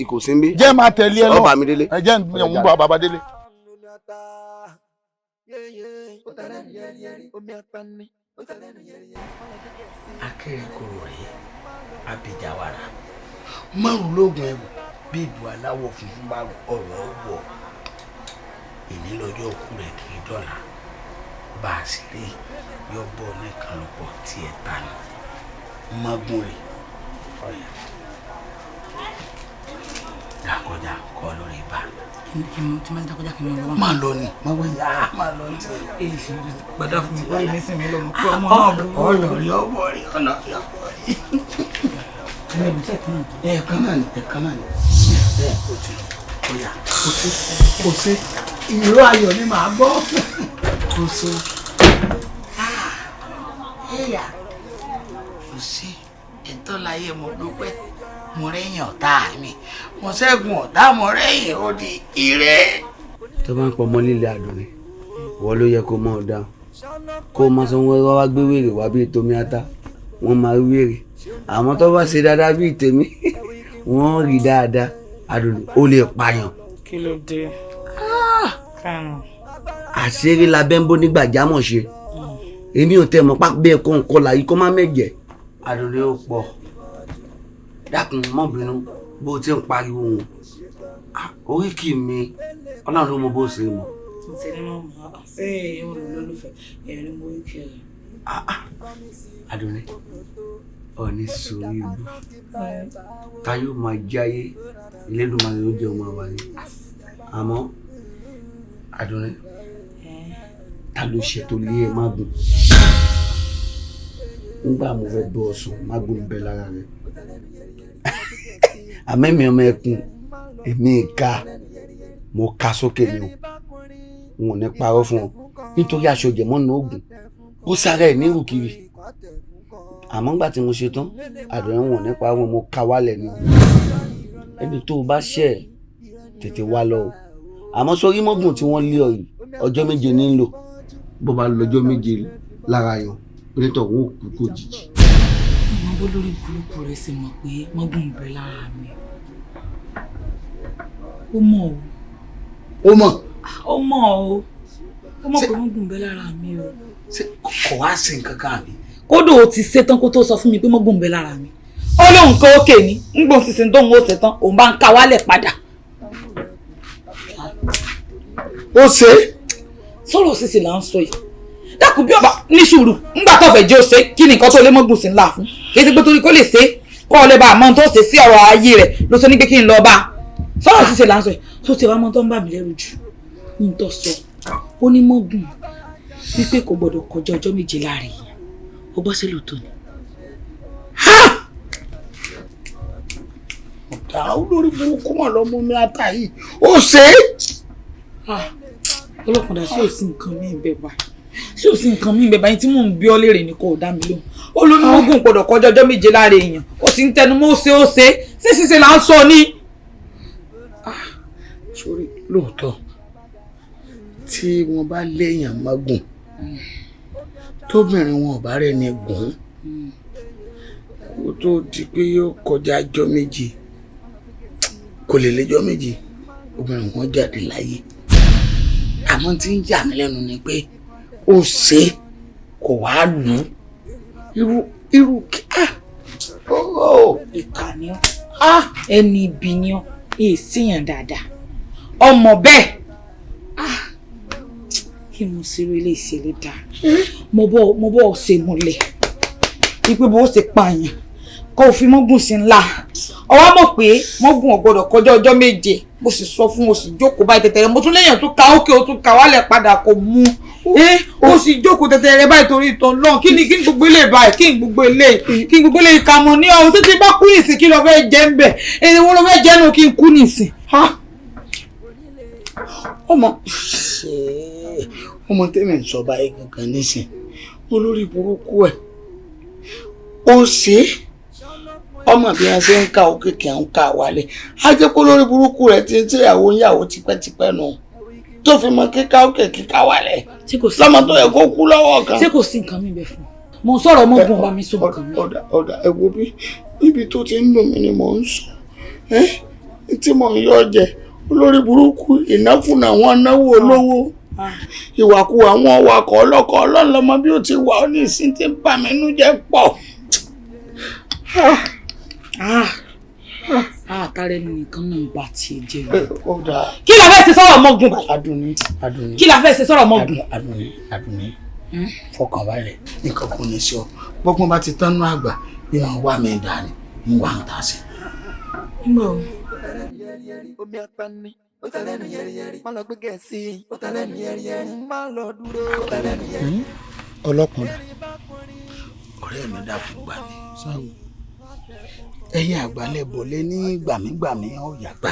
kò sí ń bí. Jẹ́ máa tẹ̀lé ẹ lọ. Ọba mi délé. Ẹ jẹ́ ń bọ̀ bàbá délé. Akérèkọrò rèé abijawara márùn lóògùn ẹwù bí ìbò aláwọ̀ funfun bá ọ̀rọ̀ wọ̀ ìní lọ́jọ́ òkú rẹ̀ kì í dọ̀la bá a sì rí yọ bọ́ nìkan lọ́pọ̀ tí ẹ ta ni mọ́gùn rè ọ̀yà dàkọjá kọ́ lórí ibà. Kí n tí máa ń dákọjá kí n lọ. Má lọ ni má wọ́n yà á má lọ ní. Gbàdá fún mi báyìí nísìnyí lọ́mọ pé ọmọ náà burú. Ọ̀nà rí ọ̀bọ̀ rí ọ̀nà rí ọ̀bọ̀ rí. Ẹ̀ẹ̀kan náà ni, ẹ̀ẹ̀kan náà ni. Ẹ̀ o ti ọ̀yà kò sí kò sí ìró ayọ̀ ni màá gbọ́. Kò sí. Ẹ̀yà kò sí ẹ̀tọ́ láyé mo dúpẹ́ mo rẹ́yìn ọ̀tá mi mo ṣẹ́gun ọ̀tá mo rẹ́yìn odi ire. Tó bá ń pọ ọmọ líle Àdùnní, ìwọ ló yẹ kó mọ ọ dáhùn kó o máa sọ wọn wá gbé wèrè wá bíi tomi ata, wọn máa rí wèrè. Àmọ́ tó bá ṣe dáadáa bíi tèmi, wọ́n rí dáadáa. Àdùnní ó lè pààyàn. Kí ló dé? Àṣírí la bẹ́ ń bó nígbàjámọ̀ ṣe. Èmi ò tẹ̀ mọ́ pápẹ́ ẹ̀kọ́ nǹkan là yìí kó má mẹ́jẹ̀. Àdùnní ó pọ̀. Dákun mọ́ bínú bó o ti ń pariwo wọn. Oríkì mi, Ọlọ́run ló mọ bó ṣe mọ̀. Àdùnní, ọ̀ní sórí ibú. Ta yóò máa jáyé, Elédùmarè ló jẹ́ ọmọ wa ni. Àmọ́ Àdùnní, ta ló ṣe tó lé ẹ mágùn? Nígbà mo fẹ́ bọ́ ọsùn, mágùn ń bẹ lára rẹ̀. Àmọ́ èmi ọmọ ẹkùn, èmi ìka, mo ka sókè ni o. N ò ní parọ́ fún ọ. Nítorí aṣọ ìjẹ̀mọ́nà oògùn, ó sára ẹ̀ ní ìrùkiri. Àmọ́ nígbà tí mo ṣe tán, Àdùnní wọn ò ní parọ́, mo ka wálẹ̀ ni. Ẹni tó o bá ṣẹ̀ tètè wá lọ o. Àmọ́ sórí mọ́gùn tí wọ́n lé ọ yìí, ọjọ́ 7 ní ń lò. Bó bá lọ́jọ́ 7 lára yàn, onítọ̀hún ò kú kó jìjì. Ọmọ bó lórí burúkú rẹ̀ sì mọ̀ pé mọ́gùn ń bẹ lára mi. Ó mọ̀ o. Ó mọ̀. Ó mọ̀ o. Ó mọ̀ pé mọ́gùn ń bẹ lára mi o. Ṣé kò wá sí nǹkan kan àbí? Kódò ó ti ṣetán kó tó sọ fún mi pé mọ́gùn ń bẹ lára mi. Ó lóun kó ókè ní, ń gbọ́n sísin tóun ó ṣetán, òun bá ń ka wálẹ̀ padà. Ó ṣe. Sọ̀rọ̀ sísè là ń sọ yìí. Dákun bí ọba ní sùúrù, ńgbà tó fẹ́ jẹ́ ó ṣe, kí ni nǹkan tó lé mọ́gùn sí ńlá fún? Kì í ṣe pé torí kó lè ṣe, kó o lè bá àmọ́ tó ṣe sí ọ̀rọ̀ ayé rẹ̀ ló ṣe ní pé kí n lọ bá a. Sọ̀rọ̀ sísè là ń sọ yìí, tó ti wá mọ́ tó ń bà mí lẹ́rù jù. Ń tọ́ sọ, ó ní mọ́gùn wípé kò gbọ́dọ̀ kọjá ọjọ́ 7 láàrin yìí. Ó bọ́ sí lóòótọ́ ni. Ọ̀tá olórí burúkú mọ̀ lọ́mú mi ata yìí, ó ṣe é. Ọlọ́kùnrin sí ò sí nǹkan mí bẹ́ẹ̀ báyìí. Sí ò sí nǹkan mí bẹ́ẹ̀ báyìí tí mò ń bí ọ léèrè ni kò dá mi lóhùn. Ó ló ní mọ́gùn gbọ́dọ̀ kọjá ọjọ́ 7 láàrin èèyàn. Ó sì ń tẹnu mọ́ ó ṣe ó ṣe. Ṣé ṣíṣe là ń sọ ni? Sórí lóòótọ́ tí wọ́n bá léèyàn mọ́gùn tóbìnrin wọn ò bá rẹ̀ ní gùn kó tó di pé yóò kọjá ọjọ́ 7 kò lè léjọ́ 7 obìnrin wọn jáde láyé. Àmọ́ tí ń yà mí lẹ́nu ni pé ó ṣe kò wá lù ú irú kí á. Ìkà ni ọ́, ẹni ibi ni ọ́, èsì yàn dáadáa ọmọ bẹ́ẹ̀ kí mo ṣe eré ilé ìṣẹ̀lẹ̀ dáa. Mo bọ́ ṣe múlẹ̀ wípé bó ṣe pààyàn kó o fi mọ́gùn sí ńlá. Ọwọ́ mọ̀ pé mọ́gùn ò gbọ́dọ̀ kọjá ọjọ́ 7. Mo sì sọ fún o sì jókòó báyìí tẹ̀tẹ̀rẹ̀. Mo tún léèyàn tún ka ókè o tún ka wálẹ̀ padà kò mú. O sì jókòó tẹ̀tẹ̀rẹ̀ báyìí torí ìtàn náà. Kí ni kí ni gbogbo ilé báyìí? Kí ni gbogbo ilé? Kí ni gbogbo ilé ìka mọ̀ ní ọ̀hún? Títí bá kú ìsìn kí ló fẹ́ jẹ́ ń bẹ̀? Èdè wo ló fẹ́ jẹ́ nù kí n kú nìsín? Ọmọ ọmọ tẹ́mi ń sọ báyìí gangan nísìn, olórí burúkú ẹ̀ ó ṣe é. Ọmọ bí wọn ṣe ń ka òkè kí ń ka wálé á jẹ́ kó lórí burúkú rẹ̀ ti ń ṣèyàwó ń yàwó tipẹ́tipẹ́ nù tó fi mọ kíka òkè kíka wálé lọ́mọ tó yẹ kó kú lọ́wọ́ kan. Ṣé kò sí nǹkan mi bẹ fún un? Mo ń sọ̀rọ̀ ọmọọgùn ọba mi sọ nǹkan mi. Ọ̀dà ọ̀dà ẹ wo bí níbi tó ti ń dùn mí ni mò ń sọ tí mò ń yọ jẹ olórí burúkú ìnákùnà wọn náwó olówó ìwàkuwà wọn wakọ̀ ọlọ́kọ̀ ọlọ́run lọ́mọ bí ó ti wà ó ní ìsín tí ń bà mí nú jẹ́ pọ̀. Àtàrẹ nìkan náà ń bá tiẹ̀ jẹ́ o. Kí la fẹ́ ṣe sọ̀rọ̀ ọmọọgùn báyìí? Adùnní Adùnní. Kí la fẹ́ ṣe sọ̀rọ̀ ọmọọgùn? Adùnní Adùnní fọkànbalẹ̀ nǹkan kò ní sọ gbọ́gbọ́n bá ti tán nú àgbà bí wọ́n wà mí dání ń wà ń tà sí. Nígbà wo? Omi ata ni ó ta lẹ́nu yẹ́rìyẹ́rì, má lọ gbé gẹ̀ẹ́sì, ó ta lẹ́nu yẹ́rìyẹ́rì, má lọ dúró, ó ta lẹ́nu yẹ́rì. Ọlọ́kùnrin. Ọ̀rẹ́ mi dákun gbà mí. Sáwo. Ẹ̀yin àgbàlẹ̀ bọ̀lẹ́ ní gbàmígbàmí ọ̀yà gbà.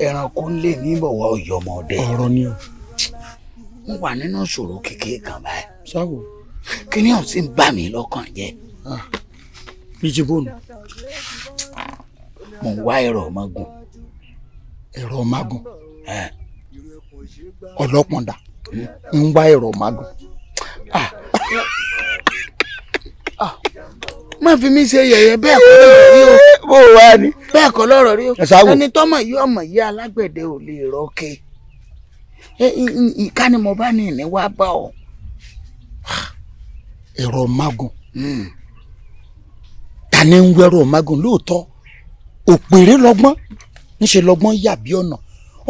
Ẹranko ń lé ní bọ̀wọ̀ ọ̀yọ́mọdé. Ọ̀rọ̀ ni o. Mo wà nínú ìṣòro kékeré kan báyìí. Sáwò. Kíní ọ̀hún sì ń bà mí lọ́kàn jẹ́. Bí ti bóònù. Mo ń wá ẹ̀rọ ọmọgùn. Ẹ̀rọ ọmọgùn. Ọlọ́pọ̀ndà ń wá ẹ̀rọ ọmọgùn. Má fi mí ṣe yẹ̀yẹ́ bẹ́ẹ̀ kọ́ lọ́rọ̀ rí o. Bó o wá ni. Bẹ́ẹ̀ kọ́ lọ́rọ̀ rí o. Ẹni tọ́mọ̀ yìí ọmọ yìí alágbẹ̀dẹ ò lè rọ́ọ̀kẹ́. Ìka ni mo bá ní ìní wá bá ọ. Ẹ̀rọ magun. Ta ni ń wẹ́rọ magun lóòótọ́? Òpèrè lọ́gbọ́n ńṣe lọ́gbọ́n yàbí ọ̀nà.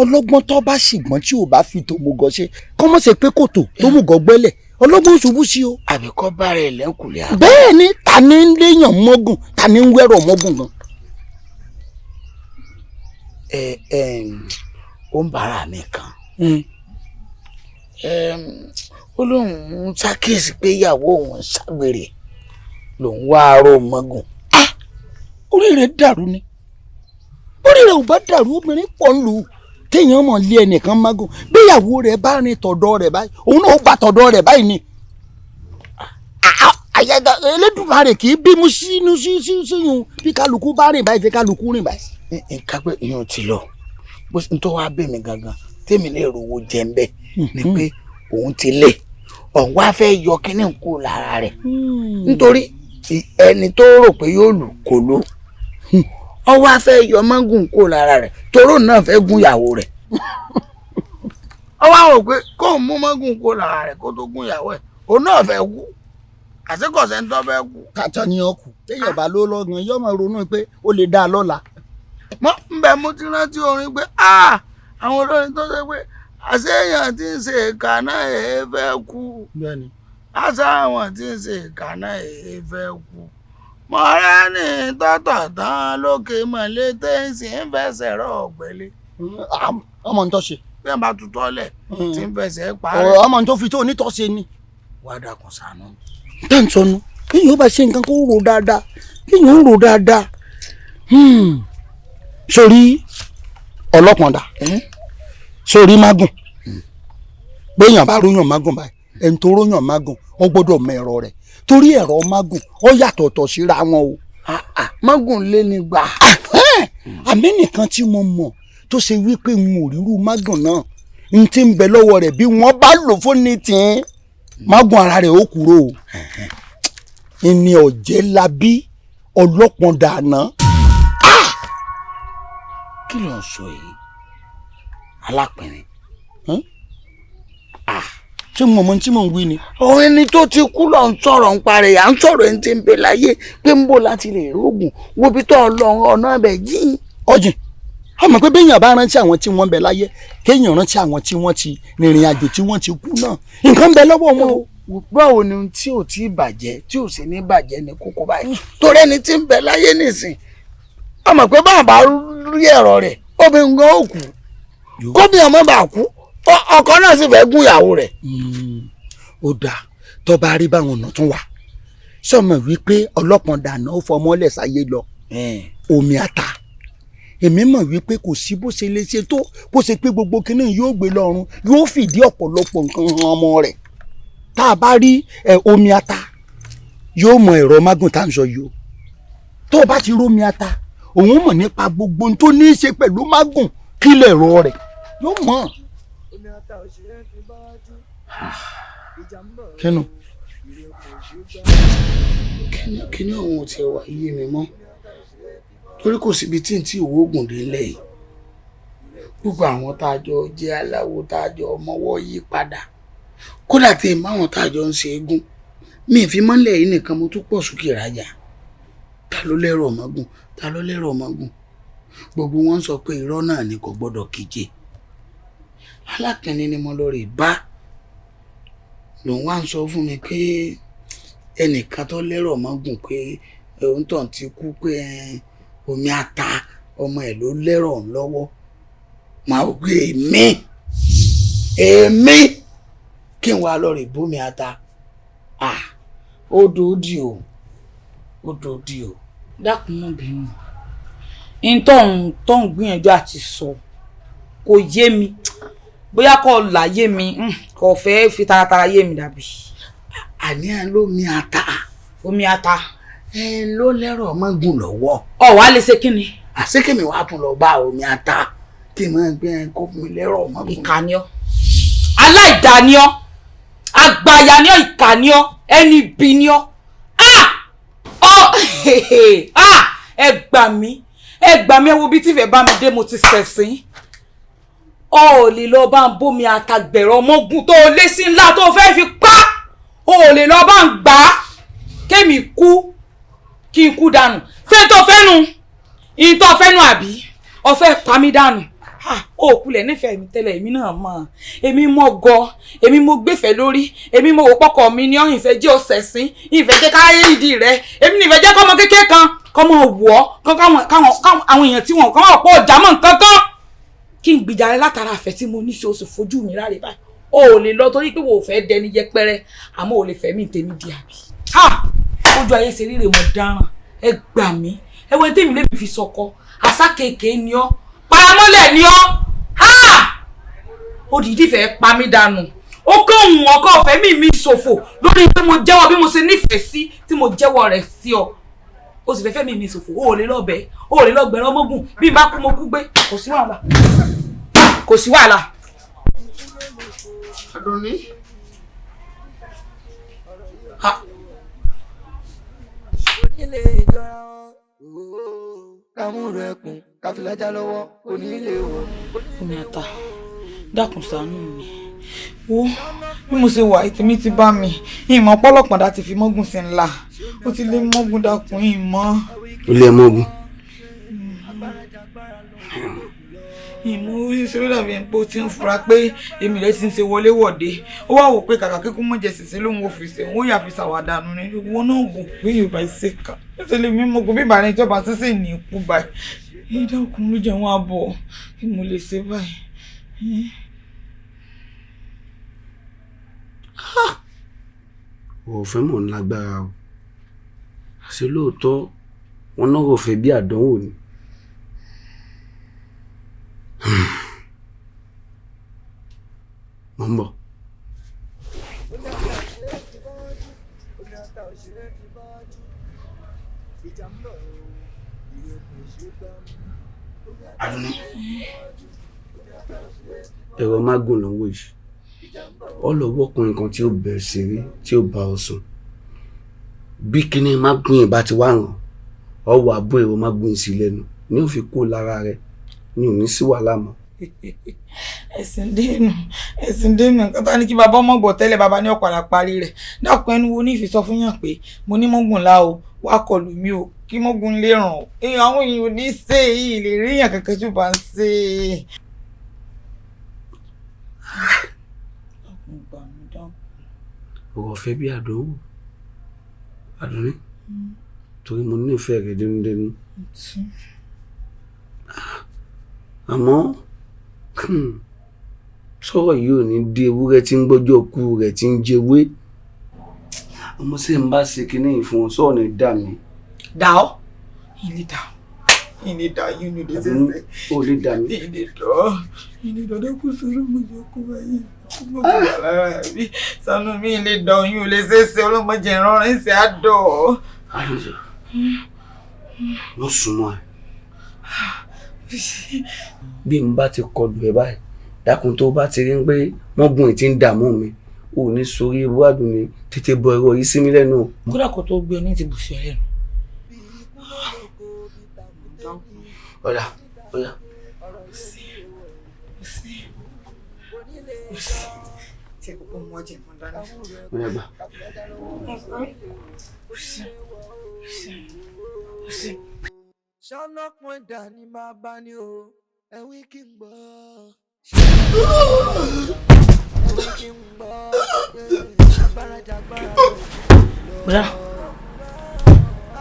Ọlọ́gbọ́n tó bá ṣìgbọ́n tí ò bá fi tòmùgọ̀ ṣe kọ́mọ́ ṣe pé kòtò tòmùgọ̀ gbẹ́lẹ̀ ọlọ́gbọ́n ṣubú sí o. Àbíkọ́ bára ẹ̀ lẹ́kùnlé àbọ̀. Bẹ́ẹ̀ ni ta ni ń léèyàn mọ́gùn ta ni ń wẹ́rọ mọ́gùn gan. Ẹ ẹ ó ń bára mi kan. Ó lóun ń ṣàkíyèsí pé ìyàwó òun ń ṣàgbèrè lòun wá aró mọ́gùn. Orí rẹ̀ dàrú ni, orí rẹ̀ ò bá dàrú obìnrin pọ̀ ń lù ú téèyàn mọ̀ lé ẹnìkan mágùn gbéyàwó rẹ̀ bá rìn tọ̀dọ̀ rẹ̀ báyìí òun náà ó gbà tọ̀dọ̀ rẹ̀ báyìí ni. Elédùmarè kì í bímú sínú síyún bí kálukú bá rìn báyìí tí kálukú rìn báyìí. Nǹkan pé ìyẹn ti lọ bó ṣe ń tọ́ wá bẹ̀ mí gangan tèmi lè rówó jẹ ń bẹ̀ ni pé òun ti lé òun wá fẹ́ yọ kínní kú lára rẹ̀ nítorí ẹni tó rò pé yóò lù kò ló ó wá fẹ́ yọ mọ́gùn kú lára rẹ̀ toró náà fẹ́ gún ìyàwó rẹ̀ ó wá rò pé kóun mú mọ́gùn kú lára rẹ̀ kó tó gún ìyàwó ẹ̀ òun náà fẹ́ kú àṣekọ̀sẹ̀ ń tọ́ fẹ́ kú. Kàtà ni ọkù téèyàn bá ló lọ́gàn yóò máa ronú pé ó lè dá a lọ́la. Mọ nbẹ mo ti rántí orin pé àwọn olórin tó ṣe pé àṣeyàn tí ń ṣe ìkà náà èé fẹ́ kú àṣà àwọn tí ń ṣe ìkà náà èé fẹ́ kú mọ̀rẹ́ ní tọ́tọ̀ tán lókè mọ̀lẹ́ tẹ́ ń sì ń fẹsẹ̀ rọ̀ ọ̀gbẹ́lẹ̀. Ọmọ ń tọ́ ṣe. Bí wọ́n bá tutọ́ lẹ̀ tí ń fẹsẹ̀ parẹ́. Ọmọ tó fi tó onítọ́ ṣe ni. Wàá dàkún ṣàánú. Tá n sọnù kéèyàn ó bá ṣe nǹkan kó rò dáadáa kéèyàn ó rò dáadáa. Sórí ọlọ́pọ̀ndà sórí mágùn béèyàn bá róyàn mágùn báyìí ẹni tó róyàn mágùn ó gbọ́dọ̀ mọ ẹ̀rọ rẹ̀ torí ẹ̀rọ mágùn ó yàtọ̀ọ̀tọ̀ síra wọn o. Mágùn lé ní gbà. Àmì nìkan tí mo mọ̀ tó ṣe wípé n ò rírú mágùn náà n ti ń bẹ lọ́wọ́ rẹ̀ bí wọ́n bá lò fún ní tìǹ mágùn ara rẹ̀ ó kúrò o. Ìní ọ̀jẹ̀ labí ọlọ́pọ̀ndà àná. Kí ló ń sọ yìí alápẹ̀rẹ̀? Ṣé mo mọ tí mò ń wí ni. Òun ẹni tó ti kú lọ ń sọ̀rọ̀ ń parẹ́ à ń sọ̀rọ̀ ẹni tí ń bẹ láyé pé ń bò láti lè rógùn wo bí tó lọ ọ̀nà ẹ̀bẹ̀ yìí. Ọ̀jìn a mọ̀ pé béèyàn bá rántí àwọn tí wọ́n ń bẹ láyé kéèyàn rántí àwọn tí wọ́n ti rìnrìn àjò tí wọ́n ti kú náà nǹkan ń bẹ lọ́wọ́ wọn o. Báwo ni tí ò tí ì bàjẹ́ tí ò sì ní bàjẹ́ ní kókó báyìí torí ẹni tí ń bẹ láyé nìsín a mọ̀ pé bàbá rí ẹ̀rọ rẹ̀ obìnrin gan ó kú kóbi ọmọ bá kú ọkọ náà sì fẹ́ gún ìyàwó rẹ̀. Ó dáa tó bá rí báwọn ọ̀nà tún wà sọmọ wípé ọlọ́pàá dànù ó fọmọ́lẹ̀ sáyé lọ omi ata èmi mọ̀ wípé kò sí bó ṣe lè ṣe tó kó ṣe pé gbogbo kinní yóò gbé lọ́rùn yóò fìdí ọ̀pọ̀lọpọ̀ nǹkan hàn ọmọ rẹ̀ tá a bá rí omi ata yóò mọ ẹ̀rọ mágùn tá à ń sọ yìí o tó o bá ti rómi ata òun mọ̀ nípa gbogbo ohun tó ní í ṣe pẹ̀lú mágùn kí lè rọ rẹ̀ yóò mọ̀. Kínú. Kíní òun ti wà yé mi mọ́ torí kò síbi tí n tí ìwé ògùn dé ńlẹ̀ yìí gbogbo àwọn tá a jọ jẹ́ aláwo tá a jọ mọ́wọ́ yí padà kódà tí n báwọn tá a jọ ń ṣe égún mi ì fi mọ́lẹ̀ yìí nìkan mo tún pọ̀ sókè rájà ta ló lẹ́rọ ọmọgùn ta ló lẹ́rọ ọmọgùn gbogbo wọn sọ pé irọ́ náà ni kò gbọ́dọ̀ kíje alákìnrin ni mo lọ rè bá lòun wá ń sọ fún mi pé ẹnìkan tó lẹ́rọ ọmọgùn pé òun tàn ti kú pé omi ata ọmọ ẹ̀ ló lẹ́rọ òun lọ́wọ́ màá gbé èmi èmi kí n wá lọ rè bómi ata ó dòdì o ó dòdì o. Dákun mọ́ bínú, n tó ń gbìyànjú àti sọ kò yé mi, bóyá kò là yé mi, kò fẹ́ fi taratara yé mi dàbí. Àní à lómi ata. Omi ata. Ẹ ló lẹ́rọ̀ mọ́gùn lọ́wọ́. Ọ wàá lè ṣe kí ni. Àṣekèmí wàá tún lọ bá omi ata kí n máa gbé ẹ kó fún mi lẹ́rọ̀ mọ́gùn. Ìkà ni ọ́, aláìda ni ọ́, àgbàyà ni ọ́, ìkà ni ọ́, ẹni bí ni ọ́. Ẹ gbà mí, ẹ gbà mí, ẹ wo bí tífẹ̀ bá mi dé, mo ti ṣẹ̀sín. Ọ ò lè lọ bá ń bómi àtàgbẹ̀rọ̀ ọmọgùn tó lé sí ńlá tó fẹ́ fi pa, ọ ò lè lọ bá ń gbà á kémi kú kí n kú dànù. Ṣé tó fẹ́ nu ìtọ́ fẹ́ nu àbí ọ fẹ́ pa mí dànù? Ó kulẹ̀ nífẹ̀ẹ́ mi tẹ́lẹ̀, èmi náà mọ̀, èmi mọ̀ gọ, èmi mo gbẹ̀fẹ̀ lórí, èmi mo wò pọ́kọ̀ mi ní ọ̀hìn ìfẹ́ jẹ́ ọ̀sẹ̀sìn, ìfẹ́ jẹ́ káyé ìdí rẹ̀, èmi nífẹ̀ẹ́ jẹ́ kọ́mọ kékeré kan kọ́mọ wọ̀ ọ́, káwọn àwọn èèyàn tí wọ́n kọ́ wọ́n pọ̀ ọ̀já mọ̀ nǹkan kan kí n gbìjà rẹ látara àfẹ́ tí mo ní sí oṣù fojú mi ráre báyìí. O ò lè lọ torí pé wò ó fẹ́ dẹni yẹpẹrẹ, àmọ́ ò lè fẹ́ mi tèmi di àbí. Ojú ayé ṣe ríre mọ̀ dáràn, ẹ gbà mí, ẹ wo tèmi lèmi fi sọkọ, àṣà kéèké ni ọ́, paramọ́lẹ̀ ni ọ́, odidi fẹ́ pa mí dànù, ó kó òun ọkọ ọ̀fẹ́ mi ṣòfò lórí pé mo jẹ́wọ́ bí mo ṣe nífẹ̀ẹ́ sí tí mo jẹ́wọ́ rẹ̀ sí ọ, o sì fẹ́ fẹ́ mi ṣòfò. O ò lè lọ́bẹ̀, o ò lè lọ́gbẹ̀rẹ̀ ọmọgùn, bí n bá kú mo kú gbé, kò sí wàhálà, kò sí wàhálà. Àdùnní. Omi ata, dákun ṣàánú mi. Wo bí mo ṣe wà, ètò mi ti bá mi, ìmọ̀ pọ́lọ́pọ̀dá ti fi mọ́gùn sí ńlá, ó ti lé mọ́gùn, dákun ìmọ̀. Ó lé mọ́gùn. Ìmọ̀ oríṣiríṣi ló dàbí pé ó ti ń fura pé èmi rẹ̀ ti ń ṣe wọléwọ̀de, ó wá wò pé kàkà kíkún mọ̀jẹ̀ ṣẹ̀ṣẹ̀ lóun ò fi ṣe, òun yà fi ṣàwàdànù ni. Ìwọ náà wò pé Yorùbá ṣe kà ṣe lè mímọ́ kó bí ìbàrẹ̀ ìjọba ṣẹ̀ṣẹ̀ ní ikú báyìí. Ẹ dákun ló jẹun àbọ̀ kí mo lè ṣe báyìí. Ọ̀fẹ́ mọ̀ ń lágbára o, àṣé lóòótọ́ wọn náà rò fẹ́ bí àdánwò ni. Mo ń bọ̀. Àdùnní, ẹ̀rọ mágùn ló ń wò yìí. Ọlọ́wọ́ ọkùnrin kan tí ó bẹ̀rẹ̀ ṣeré tí ó bá ọ sùn. Bí kíní mágùn yìí bá ti wá ràn, ọ wà bó ẹ̀rọ mágùn yìí sí lẹ́nu ní ó fi kó lára rẹ̀, ní ò ní sí wàhálà mọ́. Ẹ̀sìn dénú, ẹ̀sìn dénú, nǹkan tá ní kí bàbá ọmọ gbọ́ tẹ́lẹ̀, bàbá ní ọ̀pàdà parí rẹ̀. Dákun ẹnu wo ní ìfisọ fún yàn pé mo ní mọ́gùn lá o, wá kọlù mí o, kí mọ́gùn lè ràn ọ́. Àwọn èèyàn ò ní ṣe èyí, lè rí èèyàn kankan tó bá ń ṣe é. Ọ̀rọ̀ ọ̀fẹ́ bí àdánwò, Àdùnní, torí mo nífẹ̀ẹ́ rẹ̀ dénúdénú. Àmọ́ sọ̀rọ̀ yìí ò ní dé ewúrẹ́ tí ń gbọ́jọ́ kú rẹ̀ tí ń jẹwé. Ọmọ sì ń bá ṣe kinní yìí fún ọ, sọ̀rọ̀ ní dà mí. Dà ọ́? Ilé dà ọ́. Ilé dà yín ní ilé ṣẹṣẹ. Ó lè dà mí. Ilé dà ọ́. Ilé dà ọ́ kó sọ̀rọ̀ mo jẹ́ kó báyìí. Mo kò wà lára mi. Ṣàánú mi, ilé dà oyún ò lè ṣeéṣe, ọlọ́mọdé ìrọ̀rùn ń ṣe àdọ̀. Àdùnní, wọ́n sún mọ́ ẹ. Bí n bá ti kọlù ẹ báyìí, dákun tó bá ti rí pé mọ́gùn ẹ̀ ti ń dààmú mi, ò ní sórí ewu Àdùnní, tètè bọ ẹ̀rọ yìí sí mi lẹ́nu. Kódà kó tó gbé ọ ní ti bùsùn ẹ lẹ́nu. Ọ̀dà, ọ̀dà. Ọ̀dà gbà. Ṣọ́nà pọ́n dà ní máa bá ní o, ẹ̀wí kí n gbọ́. Ẹ̀wí kí n gbọ́. Agbára jagbára lọ. Bọ́dá.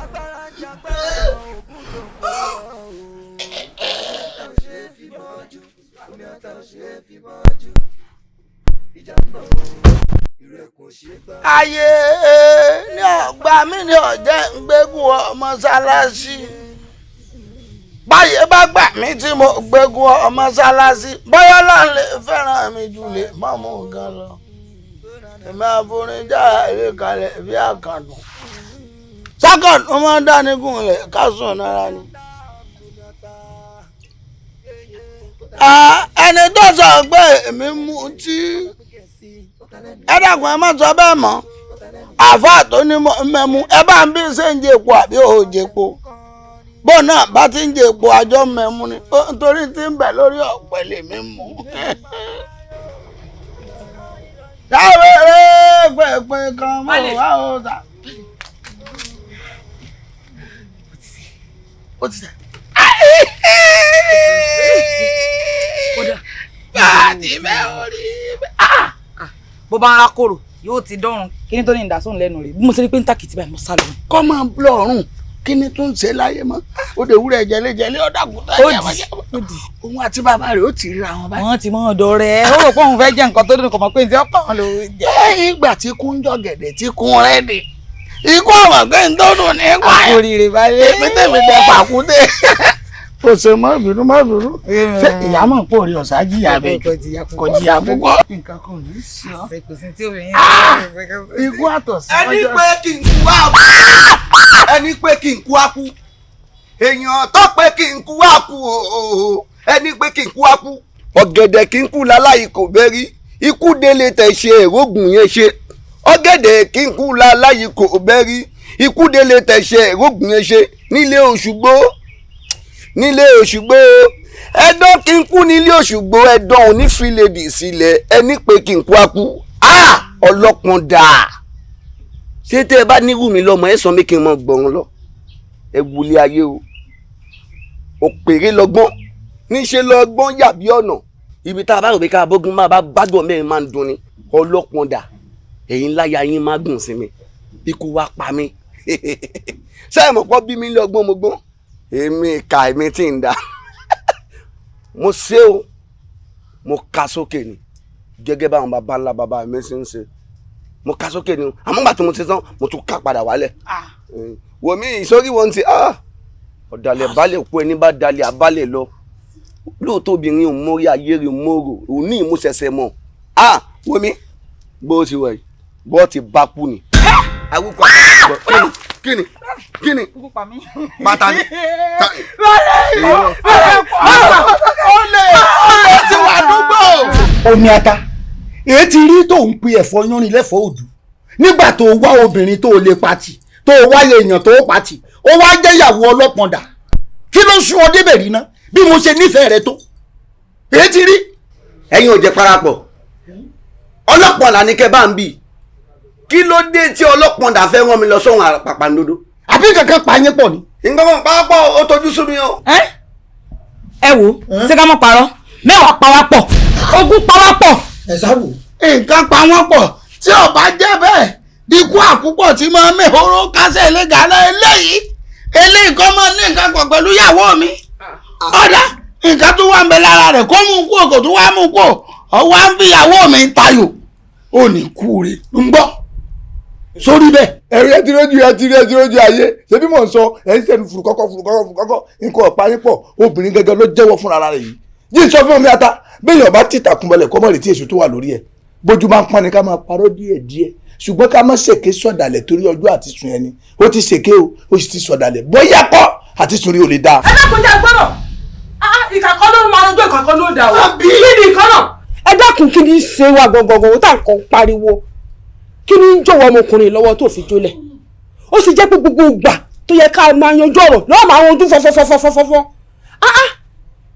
Agbára jagbára lọ, ògùn tó ń bọ̀ o. Omi ata ò ṣe é fi bọ́jú. Omi ata ò ṣe é fi bọ́jú. Ìjà ń bọ̀ o, Ayé ní ọgbà mi ní ọ̀jẹ̀ ń gbégún ọmọ ṣáláṣí. Báyé bá gbà mí tí mo gbégún ọmọ ṣáláṣí, bóyá Ọlọ́run lè fẹ́ràn mi jù lè mọ́ mú gan lọ. Èmi àforin já eré kalẹ̀ bí àkàndùn. Sákàndùn máa ń dánígùn lẹ̀ ká sùn náírà ni. Ẹni tó sọ pé èmi mú tí ẹ dàgbọ́n ẹ má sọ bẹ́ẹ̀ mọ́. Àfáà tó ní mẹ́mu ẹ bá ń bí ṣe ń jẹ epo àbí ò jẹ epo. Bó náà bá ti ń jẹ epo àjọ mẹ́mu ni nítorí tí ń bẹ lórí ọ̀pẹ lèmi mú. Dáwẹ́rẹ́ pẹ̀pẹ̀ kan mọ̀ wá ó ta. Ó ti sẹ́. Kódà. Bàtí bẹ́ orí bẹ́. Bó bá ń ra kòrò yóò ti dọ́rùn. Kí ni tó ní ìdásóhùn lẹ́nu rẹ̀? Bí mo ṣe rí pé ń tàkìtì báyìí mo sá lọ. Kọ́ máa ń lọ ọ̀run kí ni tó ń ṣe láyé mọ́? Ó de wúrẹ́ jẹlé-jẹlé ọ̀dàkútà jẹ́mọ́jẹ́mọ́. Òun àti bàbá rẹ̀ ó ti ríra wọn báyìí. Wọ́n ti mọ́ ọ̀dọ̀ rẹ̀. Ó rò pé òun fẹ́ jẹ́ nǹkan tó dùn kò mọ̀ pé ní ti ọ̀pọ̀ àwọn ló jẹ́. Lẹ́yìn ìgbà tí kú ń jọ gẹ̀dẹ̀ tí kún rẹ́ dì. Ikú àwọn pé ń tó dùn ní pa ẹ̀. Àkóríire báyé. Èmi tèmi tẹ pàkúté. Kò ṣe mọ́ ìbínú má bínú. Ṣé ìyá mọ̀ pé orí ọ̀sá jìyà bẹ́ẹ̀ kò jìyà púpọ̀. Nǹkan kan ò ní sí ọ. Ikú àtọ̀sí. Ẹni pé kí n kú á kú. Ẹni pé kí n kú á kú. Èèyàn tó pé kí n kú á kú o. Ẹni pé kí n kú á kú. Ọ̀gẹ̀dẹ̀ kí n kú láláì kò bẹ́rí. Ikú délé tẹ̀ ṣe èrògùn yẹn ṣe. Ọ̀gẹ̀dẹ̀ kí n kú láláì kò bẹ́rí. Ikú délé tẹ̀ ṣe èrògùn yẹn ṣe nílé Òṣùgbó. Nílé Òṣùgbó ẹdán kí n kú nílé Òṣùgbó ẹdán òní fìlèdì sílẹ̀ ẹni pé kí n kú á kú. Ọlọ́pọ̀n dà ṣé tẹ́ ẹ bá nírú mi lọ́mọ ẹ sọ mí kí n mọ gbọ̀n lọ. Ẹ wulẹ̀ ayé o, òpèrè lọ́gbọ́n níṣẹ́ lọ́gbọ́n yàbí ọ̀nà ibi tá a bá rò pé ká bógun máa bá gbádùn mẹ́rin máa ń dun ni. Ọlọ́pọ̀n dà ẹ̀yin láyà yín má gùn sí mi ikú wa pa mí. Sẹ́yìn mọ̀ pọ́ bí mi lọ́gbọ́n mo gbọ́n èmi ìka èmi tí ń da mo ṣe o, mo ka sókè ni gẹ́gẹ́ báwọn bàbá ńlá bàbá mi ṣe ń ṣe. Mo ka sókè ni àmọ́ gbà tí mo ṣe tán mo tún ká padà wálẹ̀. Wò mí ìsórí wọn ti ọ̀dàlẹ̀ balẹ̀ kú ẹni bá dalẹ̀ abalẹ̀ lọ. Lóòótọ́ obìnrin ò mórí ayé rẹ̀ mórò òní ìmúṣẹṣẹ mọ̀. Wò mí bó ti wẹ̀ bó ti bá kú ni. Awúkọ̀ kíni kíni bàtà ni. Olè olè ti wà dúgbò. Omi ata èyí ti rí tó ń pe ẹ̀fọ́ yánrin lẹ́fọ̀ọ́ òdù nígbà tó wá obìnrin tó lè pati tó wáyé èèyàn tó pati ó wá jẹ́ ìyàwó ọlọ́pọ̀ndà kí ló sún ọ débẹ̀ rí ná bí mo ṣe nífẹ̀ẹ́ rẹ tó èyí ti rí. Ẹ̀yin ò jẹ́ parapọ̀ ọlọ́pọ̀ndà ni kẹ́ bá ń bì. Kí ló dé tí ọlọ́pọ̀ndà fẹ́ rán mi lọ sọ́run àpàpàǹdodo. Àbí kankan pa yín pọ̀ ni. Nǹkan kan pàápàá ó tojú sú mi o. Ẹ wo ṣé ká mọ̀ parọ́ mẹ́wàá pa wá pọ̀ ogún pa wá pọ̀. Ẹ sáwò. Nǹkan pa wọ́n pọ̀ tí ò bá jẹ́ bẹ́ẹ̀ ikú àkúpọ̀ tí máa ń mehoro kásẹ̀ lẹ́gàá eléyìí eléyìí kọ́ máa ní nǹkan pọ̀ pẹ̀lú ìyàwó mi. Ọ̀dà nǹkan tó wà ń bẹ lára rẹ̀ kó mú kú kò tó wá mú kú ọwọ́ á ń fi ìyàwó mi tayò ó ní kú rè ń gbọ́ sórí bẹ́ẹ̀. Ẹ̀rí ẹ ti rójú ẹ ti rí ẹ ti rójú ayé ṣebí mò ń sọ ẹ ń sẹ́nu fùrùkọ́kọ́ fùrùkọ́kọ́ fùrùkọ́kọ́ nǹkan ọ̀pá yín pọ̀ obìnrin gẹ́gẹ́ ló jẹ́wọ́ fúnra rẹ̀ yìí. Yìí sọ fún mi ata béèyàn bá tìtàkùn bọlẹ̀ kọ́ mọ̀ létí èso tó wà lórí ẹ̀ bójú máa ń pọ́n ni ká máa parọ́ díẹ̀ díẹ̀ ṣùgbọ́n ká má ṣèké sọ̀dàlẹ̀ torí ọjọ́ àti sùn ẹni ó ti ṣèké o ó sì ti sọ̀dàlẹ̀ bóyá kọ́ àti sùn rí ò lè dáa. Ẹ dákun jẹ́ gbọ́dọ̀ ìkàkọ́ ló máa rojọ́ ìkàkọ́ ló dà o kí ni ìkọ́ náà. Ẹ dákun kí ni í ṣe wa gangan tá à ń kàn pariwo kí ni ń jọ̀wọ́ ọmọkùnrin lọ́wọ́ tó fi jólẹ̀ ó sì jẹ́ pé gbogbo ìgbà tó yẹ ká máa yanjú ọ̀rọ̀ lọ́wọ́ máa yanjú fọ́fọ́fọ́fọ́fọ́.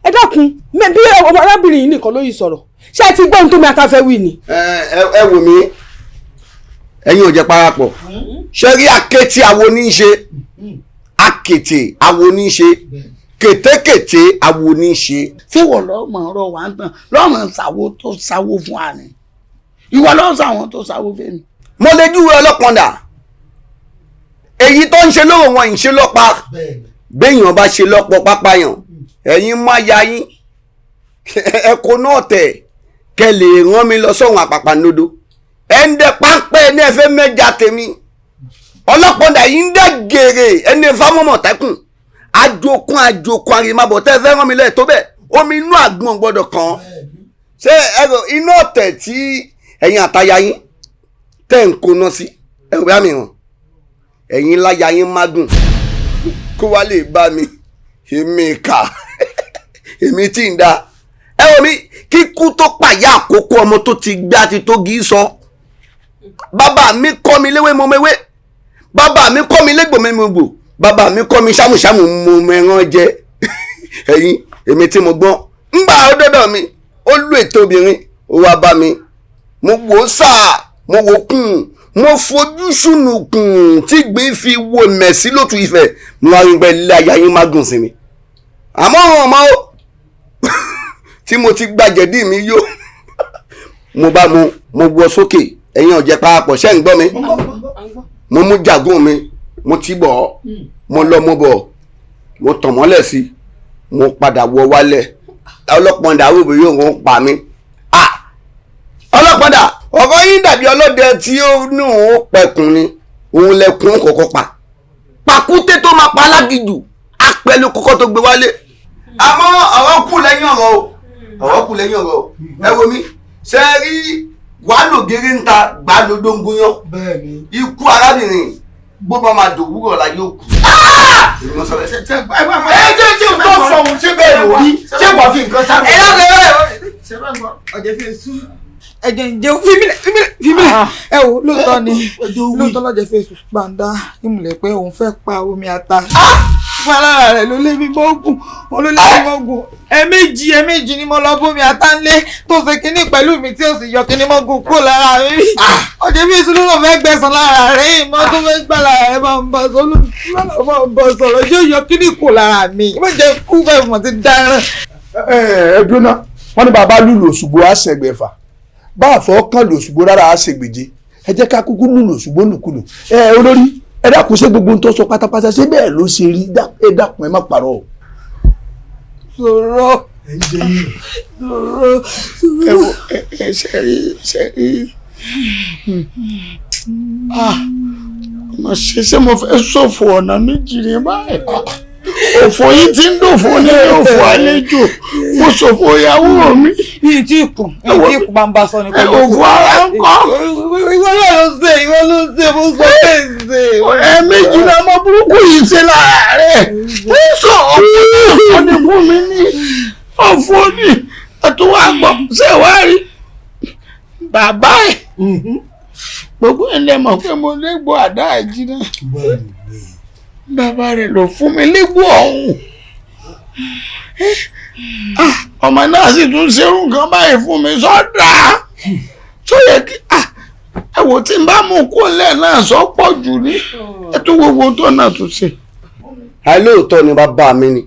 Ẹ dákun bí ọmọ arábìnrin yìí nìkan ló yìí sọ̀rọ̀ ṣé ẹ ti gbọ́ ohun tó mi àtàfẹ́ wí ni. Ẹ wò mí ẹ̀yin ò jẹ́ parapọ̀ ṣé rí akétì awo ní í ṣe akétì awo ní í ṣe kètékèté awo ní í ṣe. Ṣé wọ́n lọ́mọ ọ̀rọ̀ wa ń tàn lọ́mọ ṣàwo tó ṣàwo fún wa ni ìwọ lọ́sọ̀ àwọn tó ṣàwo fẹ́mi. Mo lè júwe ọlọ́pọ̀ndà èyí tó ń ṣe lóòrùn wọn ń ṣe lọ́pa béèyàn bá ṣe lọ́pọ̀ pápáyàn ẹ̀yin má ya yín ẹ̀kọ́ náà tẹ̀ kẹ́ lè rán mi lọ sọ́run àpàpàǹdodo. Ẹ ń dẹ páńpẹ́ ní ẹ fẹ́ mẹ́ja tèmi. Ọlọ́pọ̀ndà yìí ń dẹ gèrè ẹni fámọ́mọ́ tẹ́kùn. Ajokun ajokun àrèmábọ̀ tẹ́ fẹ́ rán mi lẹ́ẹ̀ tó bẹ́ẹ̀. Omi inú àgbọn gbọ́dọ̀ kàn. Ṣé ẹ̀rọ inú ọ̀tẹ̀ tí ẹ̀yin àtaya yín tẹ́ ń koná sí ẹ̀rọ bá mi hàn. Ẹ̀yin láya yín mágùn kó wá lè bá mi. Èmi kà èmi tí ń da. Ẹ wò mí kíkú tó pàyà àkókò ọmọ tó ti gbá ti tó gí sọ. Bàbá mi kọ́ mi léwé mo mewé. Bàbá mi kọ́ mi légbò mi mo gbò. Bàbá mi kọ́ mi ṣámùṣámù mo mẹran jẹ. Ẹ̀yin èmi tí mo gbọ́n. Ńgbà ó dọ́dọ̀ mi, ó lù ètò obìnrin, ó wá bá mi. Mo wò ó sáà, mo wò ó kùn, mo fojú sùnùkùn tí gbé fi wo mẹ̀sí lótú Ifẹ̀. Mo wá rí pé ilé ayé yín má gùn sí mi. Àmọ́ ọ̀hún ọmọ ó tí mo ti gbàjẹ̀dí mi yó. Mo bá mu, mo wọ sókè, ẹ̀yin ọ̀jẹ̀ parapọ̀ ṣẹ́ ń gbọ́ mi. Mo mú jàgún mi, mo ti bọ̀ ọ́, mo lọ mo bọ̀, mo tàn mọ́lẹ̀ sí i, mo padà wọ wálẹ̀. Ọlọ́pọ̀ndà arúgbó yóò ń pa mí. Ọlọ́pọ̀ndà ọ̀rọ̀ yín dàbí ọlọ́dẹ tí ó ní òun pẹ̀kun ni, òun lẹkùn kọ̀ọ̀kan pa. Pàkúté tó máa pa alágìjù, apẹ̀lú kọ́kọ́ tó gbé wálé. Àmọ́ ọ̀rọ̀ kù lẹ́yìn ọ̀rọ̀ o, ọ̀rọ̀ kù lẹ́yìn ọ̀rọ̀ o. Ẹ wo mi, ṣe rí wàá gèrè ń ta gbàá ló dóńgúnyán. Ikú arábìnrin bó bá máa dòwúrọ̀ la yóò kú. Ẹ jẹ́ tí o tó sọ òun ṣé bẹ́ẹ̀ ló rí ṣé wàá fi nǹkan sáré. Ẹ lọ́kọ̀ ọ̀jẹ̀ fi èso ẹ̀jẹ̀ ǹjẹ́ fímílẹ̀ fímílẹ̀ ẹ wò lóòótọ́ ni lóòótọ́ lọ́jẹ̀ fi èso gbàǹdà ìmùlẹ̀ pé òun fẹ́ pa omi ata. Fún alára rẹ̀ ló lé mi mọ́gùn òun ló lé mi mọ́gùn ẹ̀ẹ̀mejì ni mo lọ bómi ata ńlé tó ṣe kinní pẹ̀lú mi tí ó sì yọ kinní mọ́gùn kúrò lára mi. Ọ̀jẹ̀ fi èso ló lọ fẹ́ gbẹ̀sán lára rẹ̀ ìmọ̀ tó fẹ́ gbà lára rẹ̀ máa ń bọ̀ sọ̀rọ̀ yóò yọ kinní kúrò lára mi ìmọ̀ jẹ́ kú bẹ́ẹ̀ mọ̀ ti dáràn. Ẹ dúró ná, wọ́n ní bàbá lùlù Òṣùgbó á ṣẹ̀gbẹ̀fà, bá àfọ́ kàn lù Òṣùgbó rárá á ṣègbèje. Ẹ jẹ́ ká kúkú lùlù Òṣùgbó lùkulù. Ẹ olórí, ẹ dákun ṣé gbogbo ohun tó sọ pátápátá ṣé bẹ́ẹ̀ ló ṣe rí? Ẹ dákun ẹ má parọ́ o. Sọ̀rọ̀ sọ̀rọ̀ ẹ wo ẹ ṣe rí ṣe rí ọmọ ṣe mo fẹ́ ṣòfò ọ̀nà méjì ní báyìí. Òfò yìí ti ń dòfò ní òfò àlejò, mo ṣòfò ìyàwó mi. Yìí tí kù yìí tí kù bá ń bá sọ ni pẹ̀lú. Òfò ara ń kọ́. Ìwọ ló ń ṣe ìwọ ló ń ṣe mo sọ pé ń ṣe. Ẹ̀ẹ̀mejì náà ọmọ burúkú yìí ṣe lára rẹ̀. Ó sọ ọ̀fọ̀ ni fún mi ní ọ̀fọ̀ ni àtúwà gbọ́ ṣé wàá rí bàbá ẹ̀. Gbogbo ẹ̀ lẹ mọ̀ pé mo légbò àdá àjínà. Bàbá rẹ̀ ló fún mi légbò ọ̀hún. Ọmọ náà sì tún ṣerú nǹkan báyìí fún mi sọ́dà. Tó yẹ kí ẹ wò tí n bá mú kó lẹ̀ náà sọ pọ̀ jù ní. Ẹ tó gbogbo tó náà tún ṣe. Àìlóòótọ́ ni bàbá mi ni.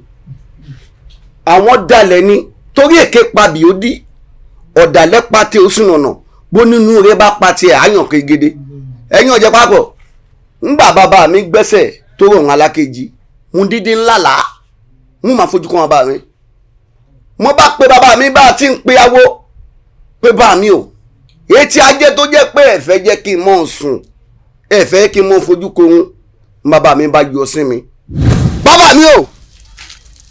Àwọn dalẹ̀ ni torí èké pa bìódì. Ọ̀dàlẹ̀ pa tí ó sùn nànà. Bó nínú rẹ bá pa tiẹ̀ àyàn kegede. Ẹ̀yin ọ̀jẹ̀ papọ̀. Ńgbà bàbá mi gbẹ́sẹ̀ tó rọrùn alákejì mo dídí ńlá là á mo máa fojú kan bàbá mi. Mo bá pe bàbá mi bá a ti ń pe awo pé bá mi o etí ajé tó jẹ́ pé ẹ̀fẹ́ jẹ́ kí n mọ̀ sùn ẹ̀fẹ́ kí n mọ̀ fojú korun bàbá mi bá yọ sí mi. Bàbá mi o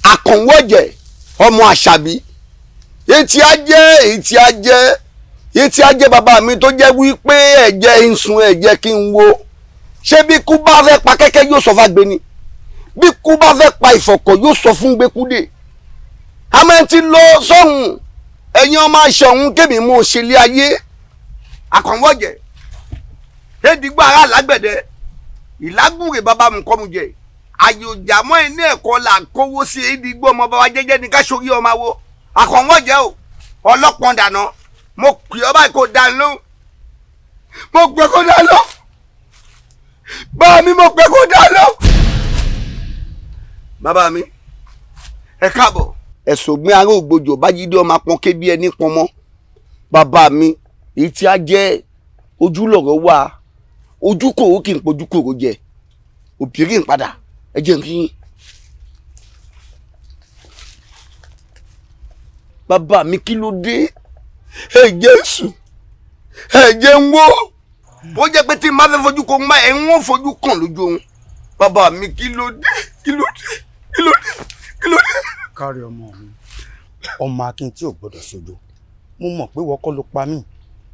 àkànwọ́jẹ̀ ọmọ àṣàbí etí ajé etí ajé etí ajé bàbá mi tó jẹ́ wípé ẹ̀jẹ̀ ń sun ẹ̀jẹ̀ kí n wo. Ṣé bí kú bá fẹ́ pa kẹ́kẹ́ yóò sọ fágbe ni, bí kú bá fẹ́ pa ìfọ̀kọ̀ yóò sọ fún gbẹ́kúdè. Àmọ́ ẹ ti lọ sọ́hun ẹ̀yin ọmọ aṣọ̀hún kébì mú òṣèlú ayé àkànwọ́jẹ̀ édìgbò ara lágbẹ̀dẹ ìlágùrè bàbá mi kọ́ mu jẹ àyòjàmọ́ ẹ̀ ní ẹ̀kọ́ là kówó sí édìgbò ọmọ bàbá jẹ́jẹ́ ní ká sórí ọmọ wo àkànwọ́jẹ̀ o ọlọ́pọ̀n dànù mo pè ọ́ báyìí kó dá lóhùn mo pè kó dá lóhùn. Bàbá mi mo pé kó dá lọ. Bàbá mi ẹ káàbọ̀. Ẹ̀sùn gbin ará ògbójò bájídé ọmọ apọn kébí ẹni pọnmọ́. Bàbá mi èyí tí a jẹ́ ojúlọ̀rọ̀ wà ojú kòró kì í pojú kòró jẹ òbírí ń padà ẹ jẹ́ n kí yín. Bàbá mi kí ló dé? Ẹ Jésù Ẹ jẹ́ ń wó. Ó jẹ́ pé tí n bá fẹ́ fojú ko ń bá ẹ̀ ń wọ́n fojú kàn lójú oorun. Bàbá mi kí ló dé? Kí ló dé? Kí ló dé? Kí ló dé? Kárí ọmọ mi, ọmọ akin tí ò gbọdọ̀ sojo. Mo mọ̀ pé wọ́n kọ́ ló pa mí,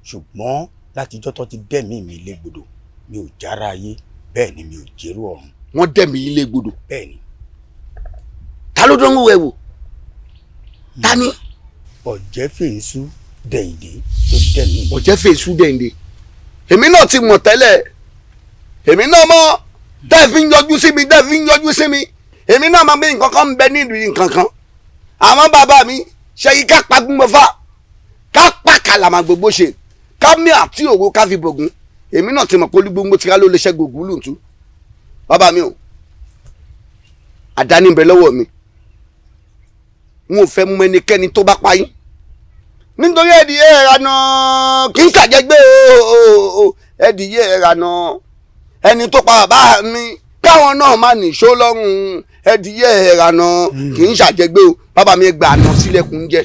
ṣùgbọ́n látijọ́ tó ti dẹ́mi mi légbodò, mi ò jára ayé, bẹ́ẹ̀ ni mi ò jẹ́rú ọ̀run. Wọ́n dẹ́mi yín légbodò? Bẹ́ẹ̀ ni. Ta ló dánwò ẹ wò? Ta ni? Ọ̀jẹ̀fèésù Dẹ̀yìndé ló dẹ́mi. Ọ̀jẹ̀fèésù Dẹ̀yìndé. Èmi náà ti mọ̀ tẹ́lẹ̀. Èmi náà mọ̀ tẹ́ ẹ fi ń yọjú sí mi, tẹ́ ẹ fi ń yọjú sí mi. Èmi náà máa bí nǹkan kan ń bẹ nílùú nǹkan kan. Àmọ́ bàbá mi ṣe yí ká pa gbọ́nfà, ká pa kàlàmà gbogbo ṣe, ká mí àti òwò ká fi bògún. Èmi náà ti mọ̀ pé olúgbòǹgbò tí ká ló lè ṣẹ́gun ògún lùtú. Bàbá mi o, àdáni ń bẹ lọ́wọ́ mi. N ò fẹ́ mú ẹnikẹ́ni tó bá pa yín. Nítorí ẹ̀dìyẹ ìrànà kì í ṣàjẹgbé o, ẹ̀dìyẹ ìrànà ẹni tó pa bàbá mi káwọn náà má nìṣó lọ́rùn, ẹ̀dìyẹ ìrànà kì í ṣàjẹgbé o. Bàbá mi gbà àná sílẹ̀kùn jẹ.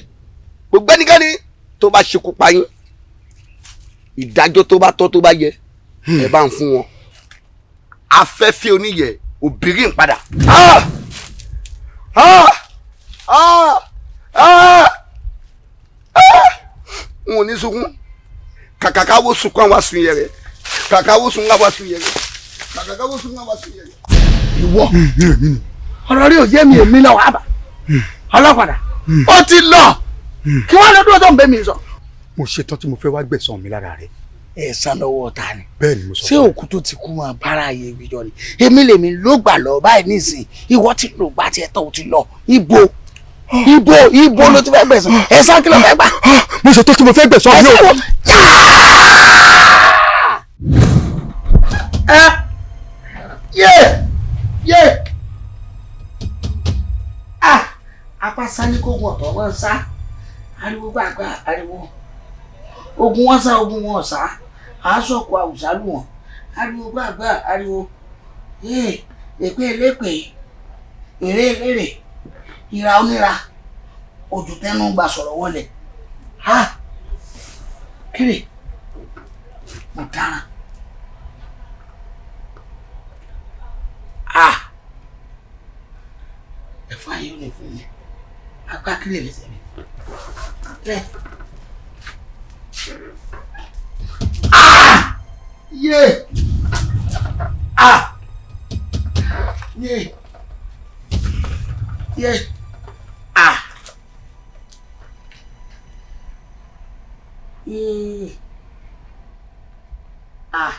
Gbogbo ẹnikẹ́ni tó bá ṣekú pa yín, ìdájọ́ tó bá tọ́ tó bá yẹ ẹ bá ń fún wọn. Afẹ́fẹ́ oníyẹ̀ òbírí ń padà. N ò ní sunkún. Kàkà káwó sunkún àwọn asun yẹrẹ. Kàkà káwó sunkún àwọn asun yẹrẹ. Kàkà káwó sunkún àwọn asun yẹrẹ. Ìwọ ọ̀rọ̀ rí òye mi, èmi náà wà bá ọlọ́pàá ó ti lọ kí wọ́n lọ dúró tó ń bẹ́ mi sọ. Mo ṣetán tí mo fẹ́ wá gbẹ̀san mi lára rẹ̀. Ẹ̀san lọ́wọ́ ta ni? Bẹ́ẹ̀ ni mo sọ. Ṣé òkú tó ti kú máa bára ayé ìjọ ni? Èmi lèmi ló gbà lọ báyìí nísìnyí, ìwọ ti lò gbà tiẹ̀ tó ti lọ. Ibo ibo ibo ló ti fẹ́ gbẹ̀san? Ẹ̀san kí ló fẹ́ gbà? Mo ṣetán tí mo fẹ́ gbẹ̀san mi o. Ẹ yé yé ah apá sani kó gun ọ̀tọ̀ wọn sá, ariwo gbàgbà ariwo ogun wọn sá, ogun wọn sá, àásọ̀kọ àwùsá lù wọn, ariwo gbàgbà ariwo ee èpè elépè èrè elérè ìra oníra òjò tẹnu gbà sọ̀rọ̀ wọlé ha kéré mo dára ah ẹ̀fọ́ ayé ò ní fún mi apá kéré lẹ́sẹ̀ mi ẹ. Ah! Yé! Ah! Yé! Yé! Ah! Yé! Ah!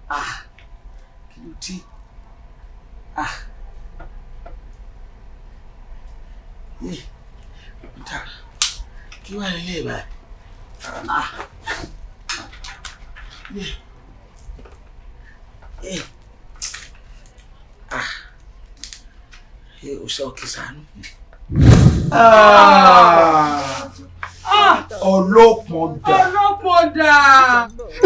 Ah! Kí ló dé? Ah! Yé! Kí wàá nílé báyìí? Ah! Yé! Yé! Ah! Yé! Òṣè òkè ṣàánú. Ọlọ́pọ̀dà. Ọlọ́pọ̀dà.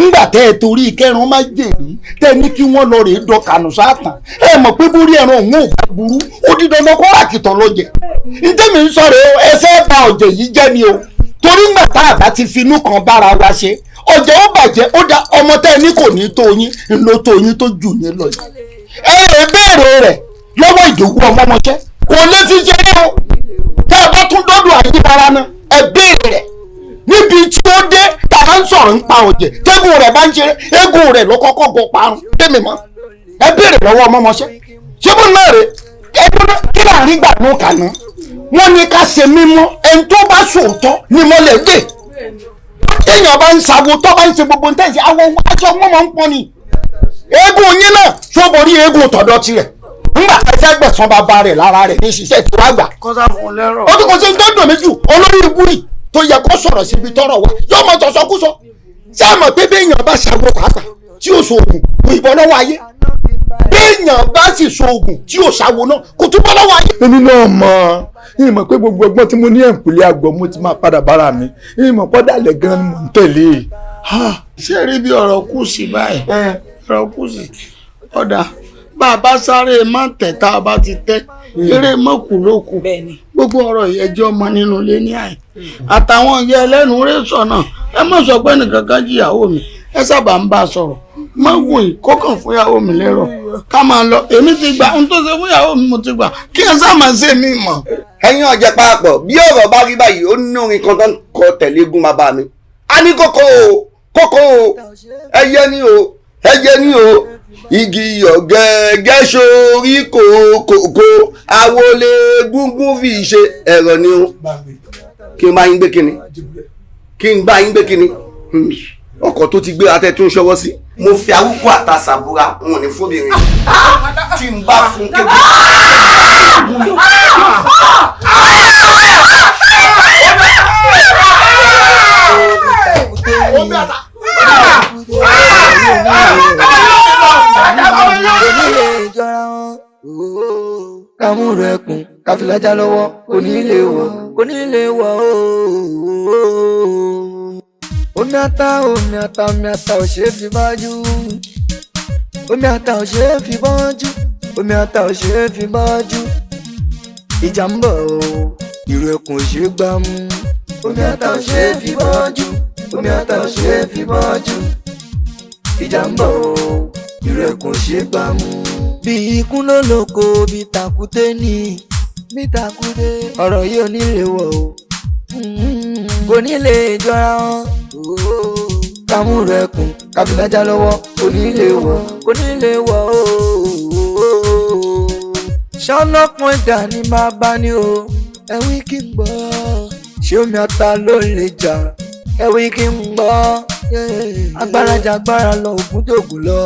Ńgbà tẹ́ ẹ torí kẹrin má jèrí tẹ́ ní kí wọ́n lọ rèé dọkànù sáàtàn, ẹ mọ̀ pé bórí ẹran òun ò bá burú ó di dandan kó ràkìtàn lọ jẹ. Ntẹ́mi ń sọ̀rọ̀ ẹ fẹ́ ba ọ̀jẹ̀ yìí jẹ́ ni o, torí ńgbà tá a bá ti finú kan bára wa ṣe ọ̀jẹ̀ ó bàjẹ́. Ó da ọmọ tẹ́ ẹ ní kò ní tó yín ńlọ tó yín tó jù yín lọ yìí. Ẹ rè béèrè rẹ̀ lọ́wọ́ ìdòwú ọmọọmọṣẹ́ kò lè fi ṣeré o. Tẹ́ ẹ bá tún dọ́dọ̀ àyíbára náà ẹ béèrè rẹ̀ níbi tí ó dé tàbá ń sọ̀rọ̀ ń pa ọ̀jẹ̀ tẹ́gùn rẹ̀ bá ń ṣeré eégún rẹ̀ ló kọ́kọ́ gọ parun tẹ́mi mọ́. Ẹ béèrè lọ́wọ́ ọmọọmọṣẹ́ ṣé bó náà rè é kí láàrin gbà ní kàná wọ́n ní ká ṣe mímọ́ ẹni tó bá sòótọ́ ni mo lè dé. Téèyàn bá ń sago tó bá ń ṣe gbogbo nǹkan ṣe àwọn aṣọ wọn máa ń pọ́n ni. Eégún yín náà ṣó borí eégún tọ̀dọ̀ tirẹ̀ ńgbà tẹ́ fẹ́ gbẹ̀san bàbá rẹ̀ lára rẹ̀ ní ṣiṣẹ́ tí wàá gbà. Kọ́sá fún un lẹ́rọ̀. Ó tún kò sí tó dùn mí jù olórí ibú yìí tó yẹ kó sọ̀rọ̀ síbi tọ́rọ̀ wa yóò mọ sọ̀sọ́kúsọ. Ṣé ẹ mọ̀ pé béèyàn bá ṣàgbo pàápàá tí ó ṣoògùn kò ìbọn lọ́wọ́ ayé, béèyàn bá sì ṣoògùn tí ó ṣàwo náà kò tún bọ́ lọ́wọ́ ayé. Èmi náà mọ̀ ìmọ̀ pé gbogbo ọgbọ́n tí mo ní ẹ̀ǹkùlé àgbọ̀ mo ti máa padà bára mi, ìmọ̀ pọ́dàlẹ̀ gan ni mò ń tẹ̀lé. Ṣé rí bí ọ̀rọ̀ kù sí báyìí? Ọ̀rọ̀ kù sí ọ̀dà bá a bá sáré má tẹ̀ tá a bá ti tẹ́ Eré mọ́kù ló kù. Gbogbo ọ̀rọ̀ ẹjọ́ ọmọ nínú ilé ní àyè. Àtàwọn ìyá ẹlẹ́nu rẹ̀ sọ̀nà. Ẹ má sọ pé nìkan kan jíyàwó mi. Ẹ sábà ń bá a sọ̀rọ̀. Má wò yìí kókàn fún ìyàwó mi lérò. Ká máa lọ. Èmi ti gbà ohun tó ṣe fún ìyàwó mi mo ti gbà. Kí ẹ sá máa ṣe mí mọ̀. Ẹ̀yin ọ̀jẹ̀ parapọ̀ bí ọ̀rọ̀ bá rí báyìí ó ní orin kan tó ń kọ tẹ̀lé eégún bàbá mi. A ní kókó o kókó o ẹyẹ ni o ẹyẹ ni o igi ọ̀gẹ́gẹ́ sórí kòkòkò àwọlé gúngún fi ṣe ẹ̀rọ ni o. Kí n bá yín gbé kíni kí n bá yín gbé kíni ọkọ̀ tó ti gbé atẹ́ tó ń ṣọwọ́ sí. Mo fi awúkọ àtàṣàbúra n ò ní fóbìnrin tí n bá fún kébù. Kàmúrò ẹkùn káfílájà lọ́wọ́ kò ní lè wọ̀ kò ní lè wọ̀ ooo. Omi ata omi ata omi ata ò ṣe é fi bájú. Omi ata ò ṣe é fi bájú. Omi ata ò ṣe é fi bájú. Ìjà ń bọ̀ o, ìrù ẹkùn ò ṣe é gbá mú. Omi ata ò ṣe é fi bájú. Omi ata ò ṣe é fi bájú. Ìjà ń bọ̀ o, ìrù ẹkùn ò ṣe é gbá mú. Bí ikún ló lóko bí tàkúté ní bí tàkúté. Ọ̀rọ̀ yìí ò ní lè wọ̀ o, kò ní lè jọra wọn. Kàmúrò ẹkùn káfílájà lọ́wọ́ kò ní lè wọ̀ kò ní lè wọ̀ ooo. Ṣọlọ́pọ̀n ìdá ni máa bá ní o, ẹ̀wí kí n gbọ́. Ṣé omi ata ló lè jà? Ẹ̀wí kí n gbọ́. Agbára jà agbára lọ, ògùn jògùn lọ.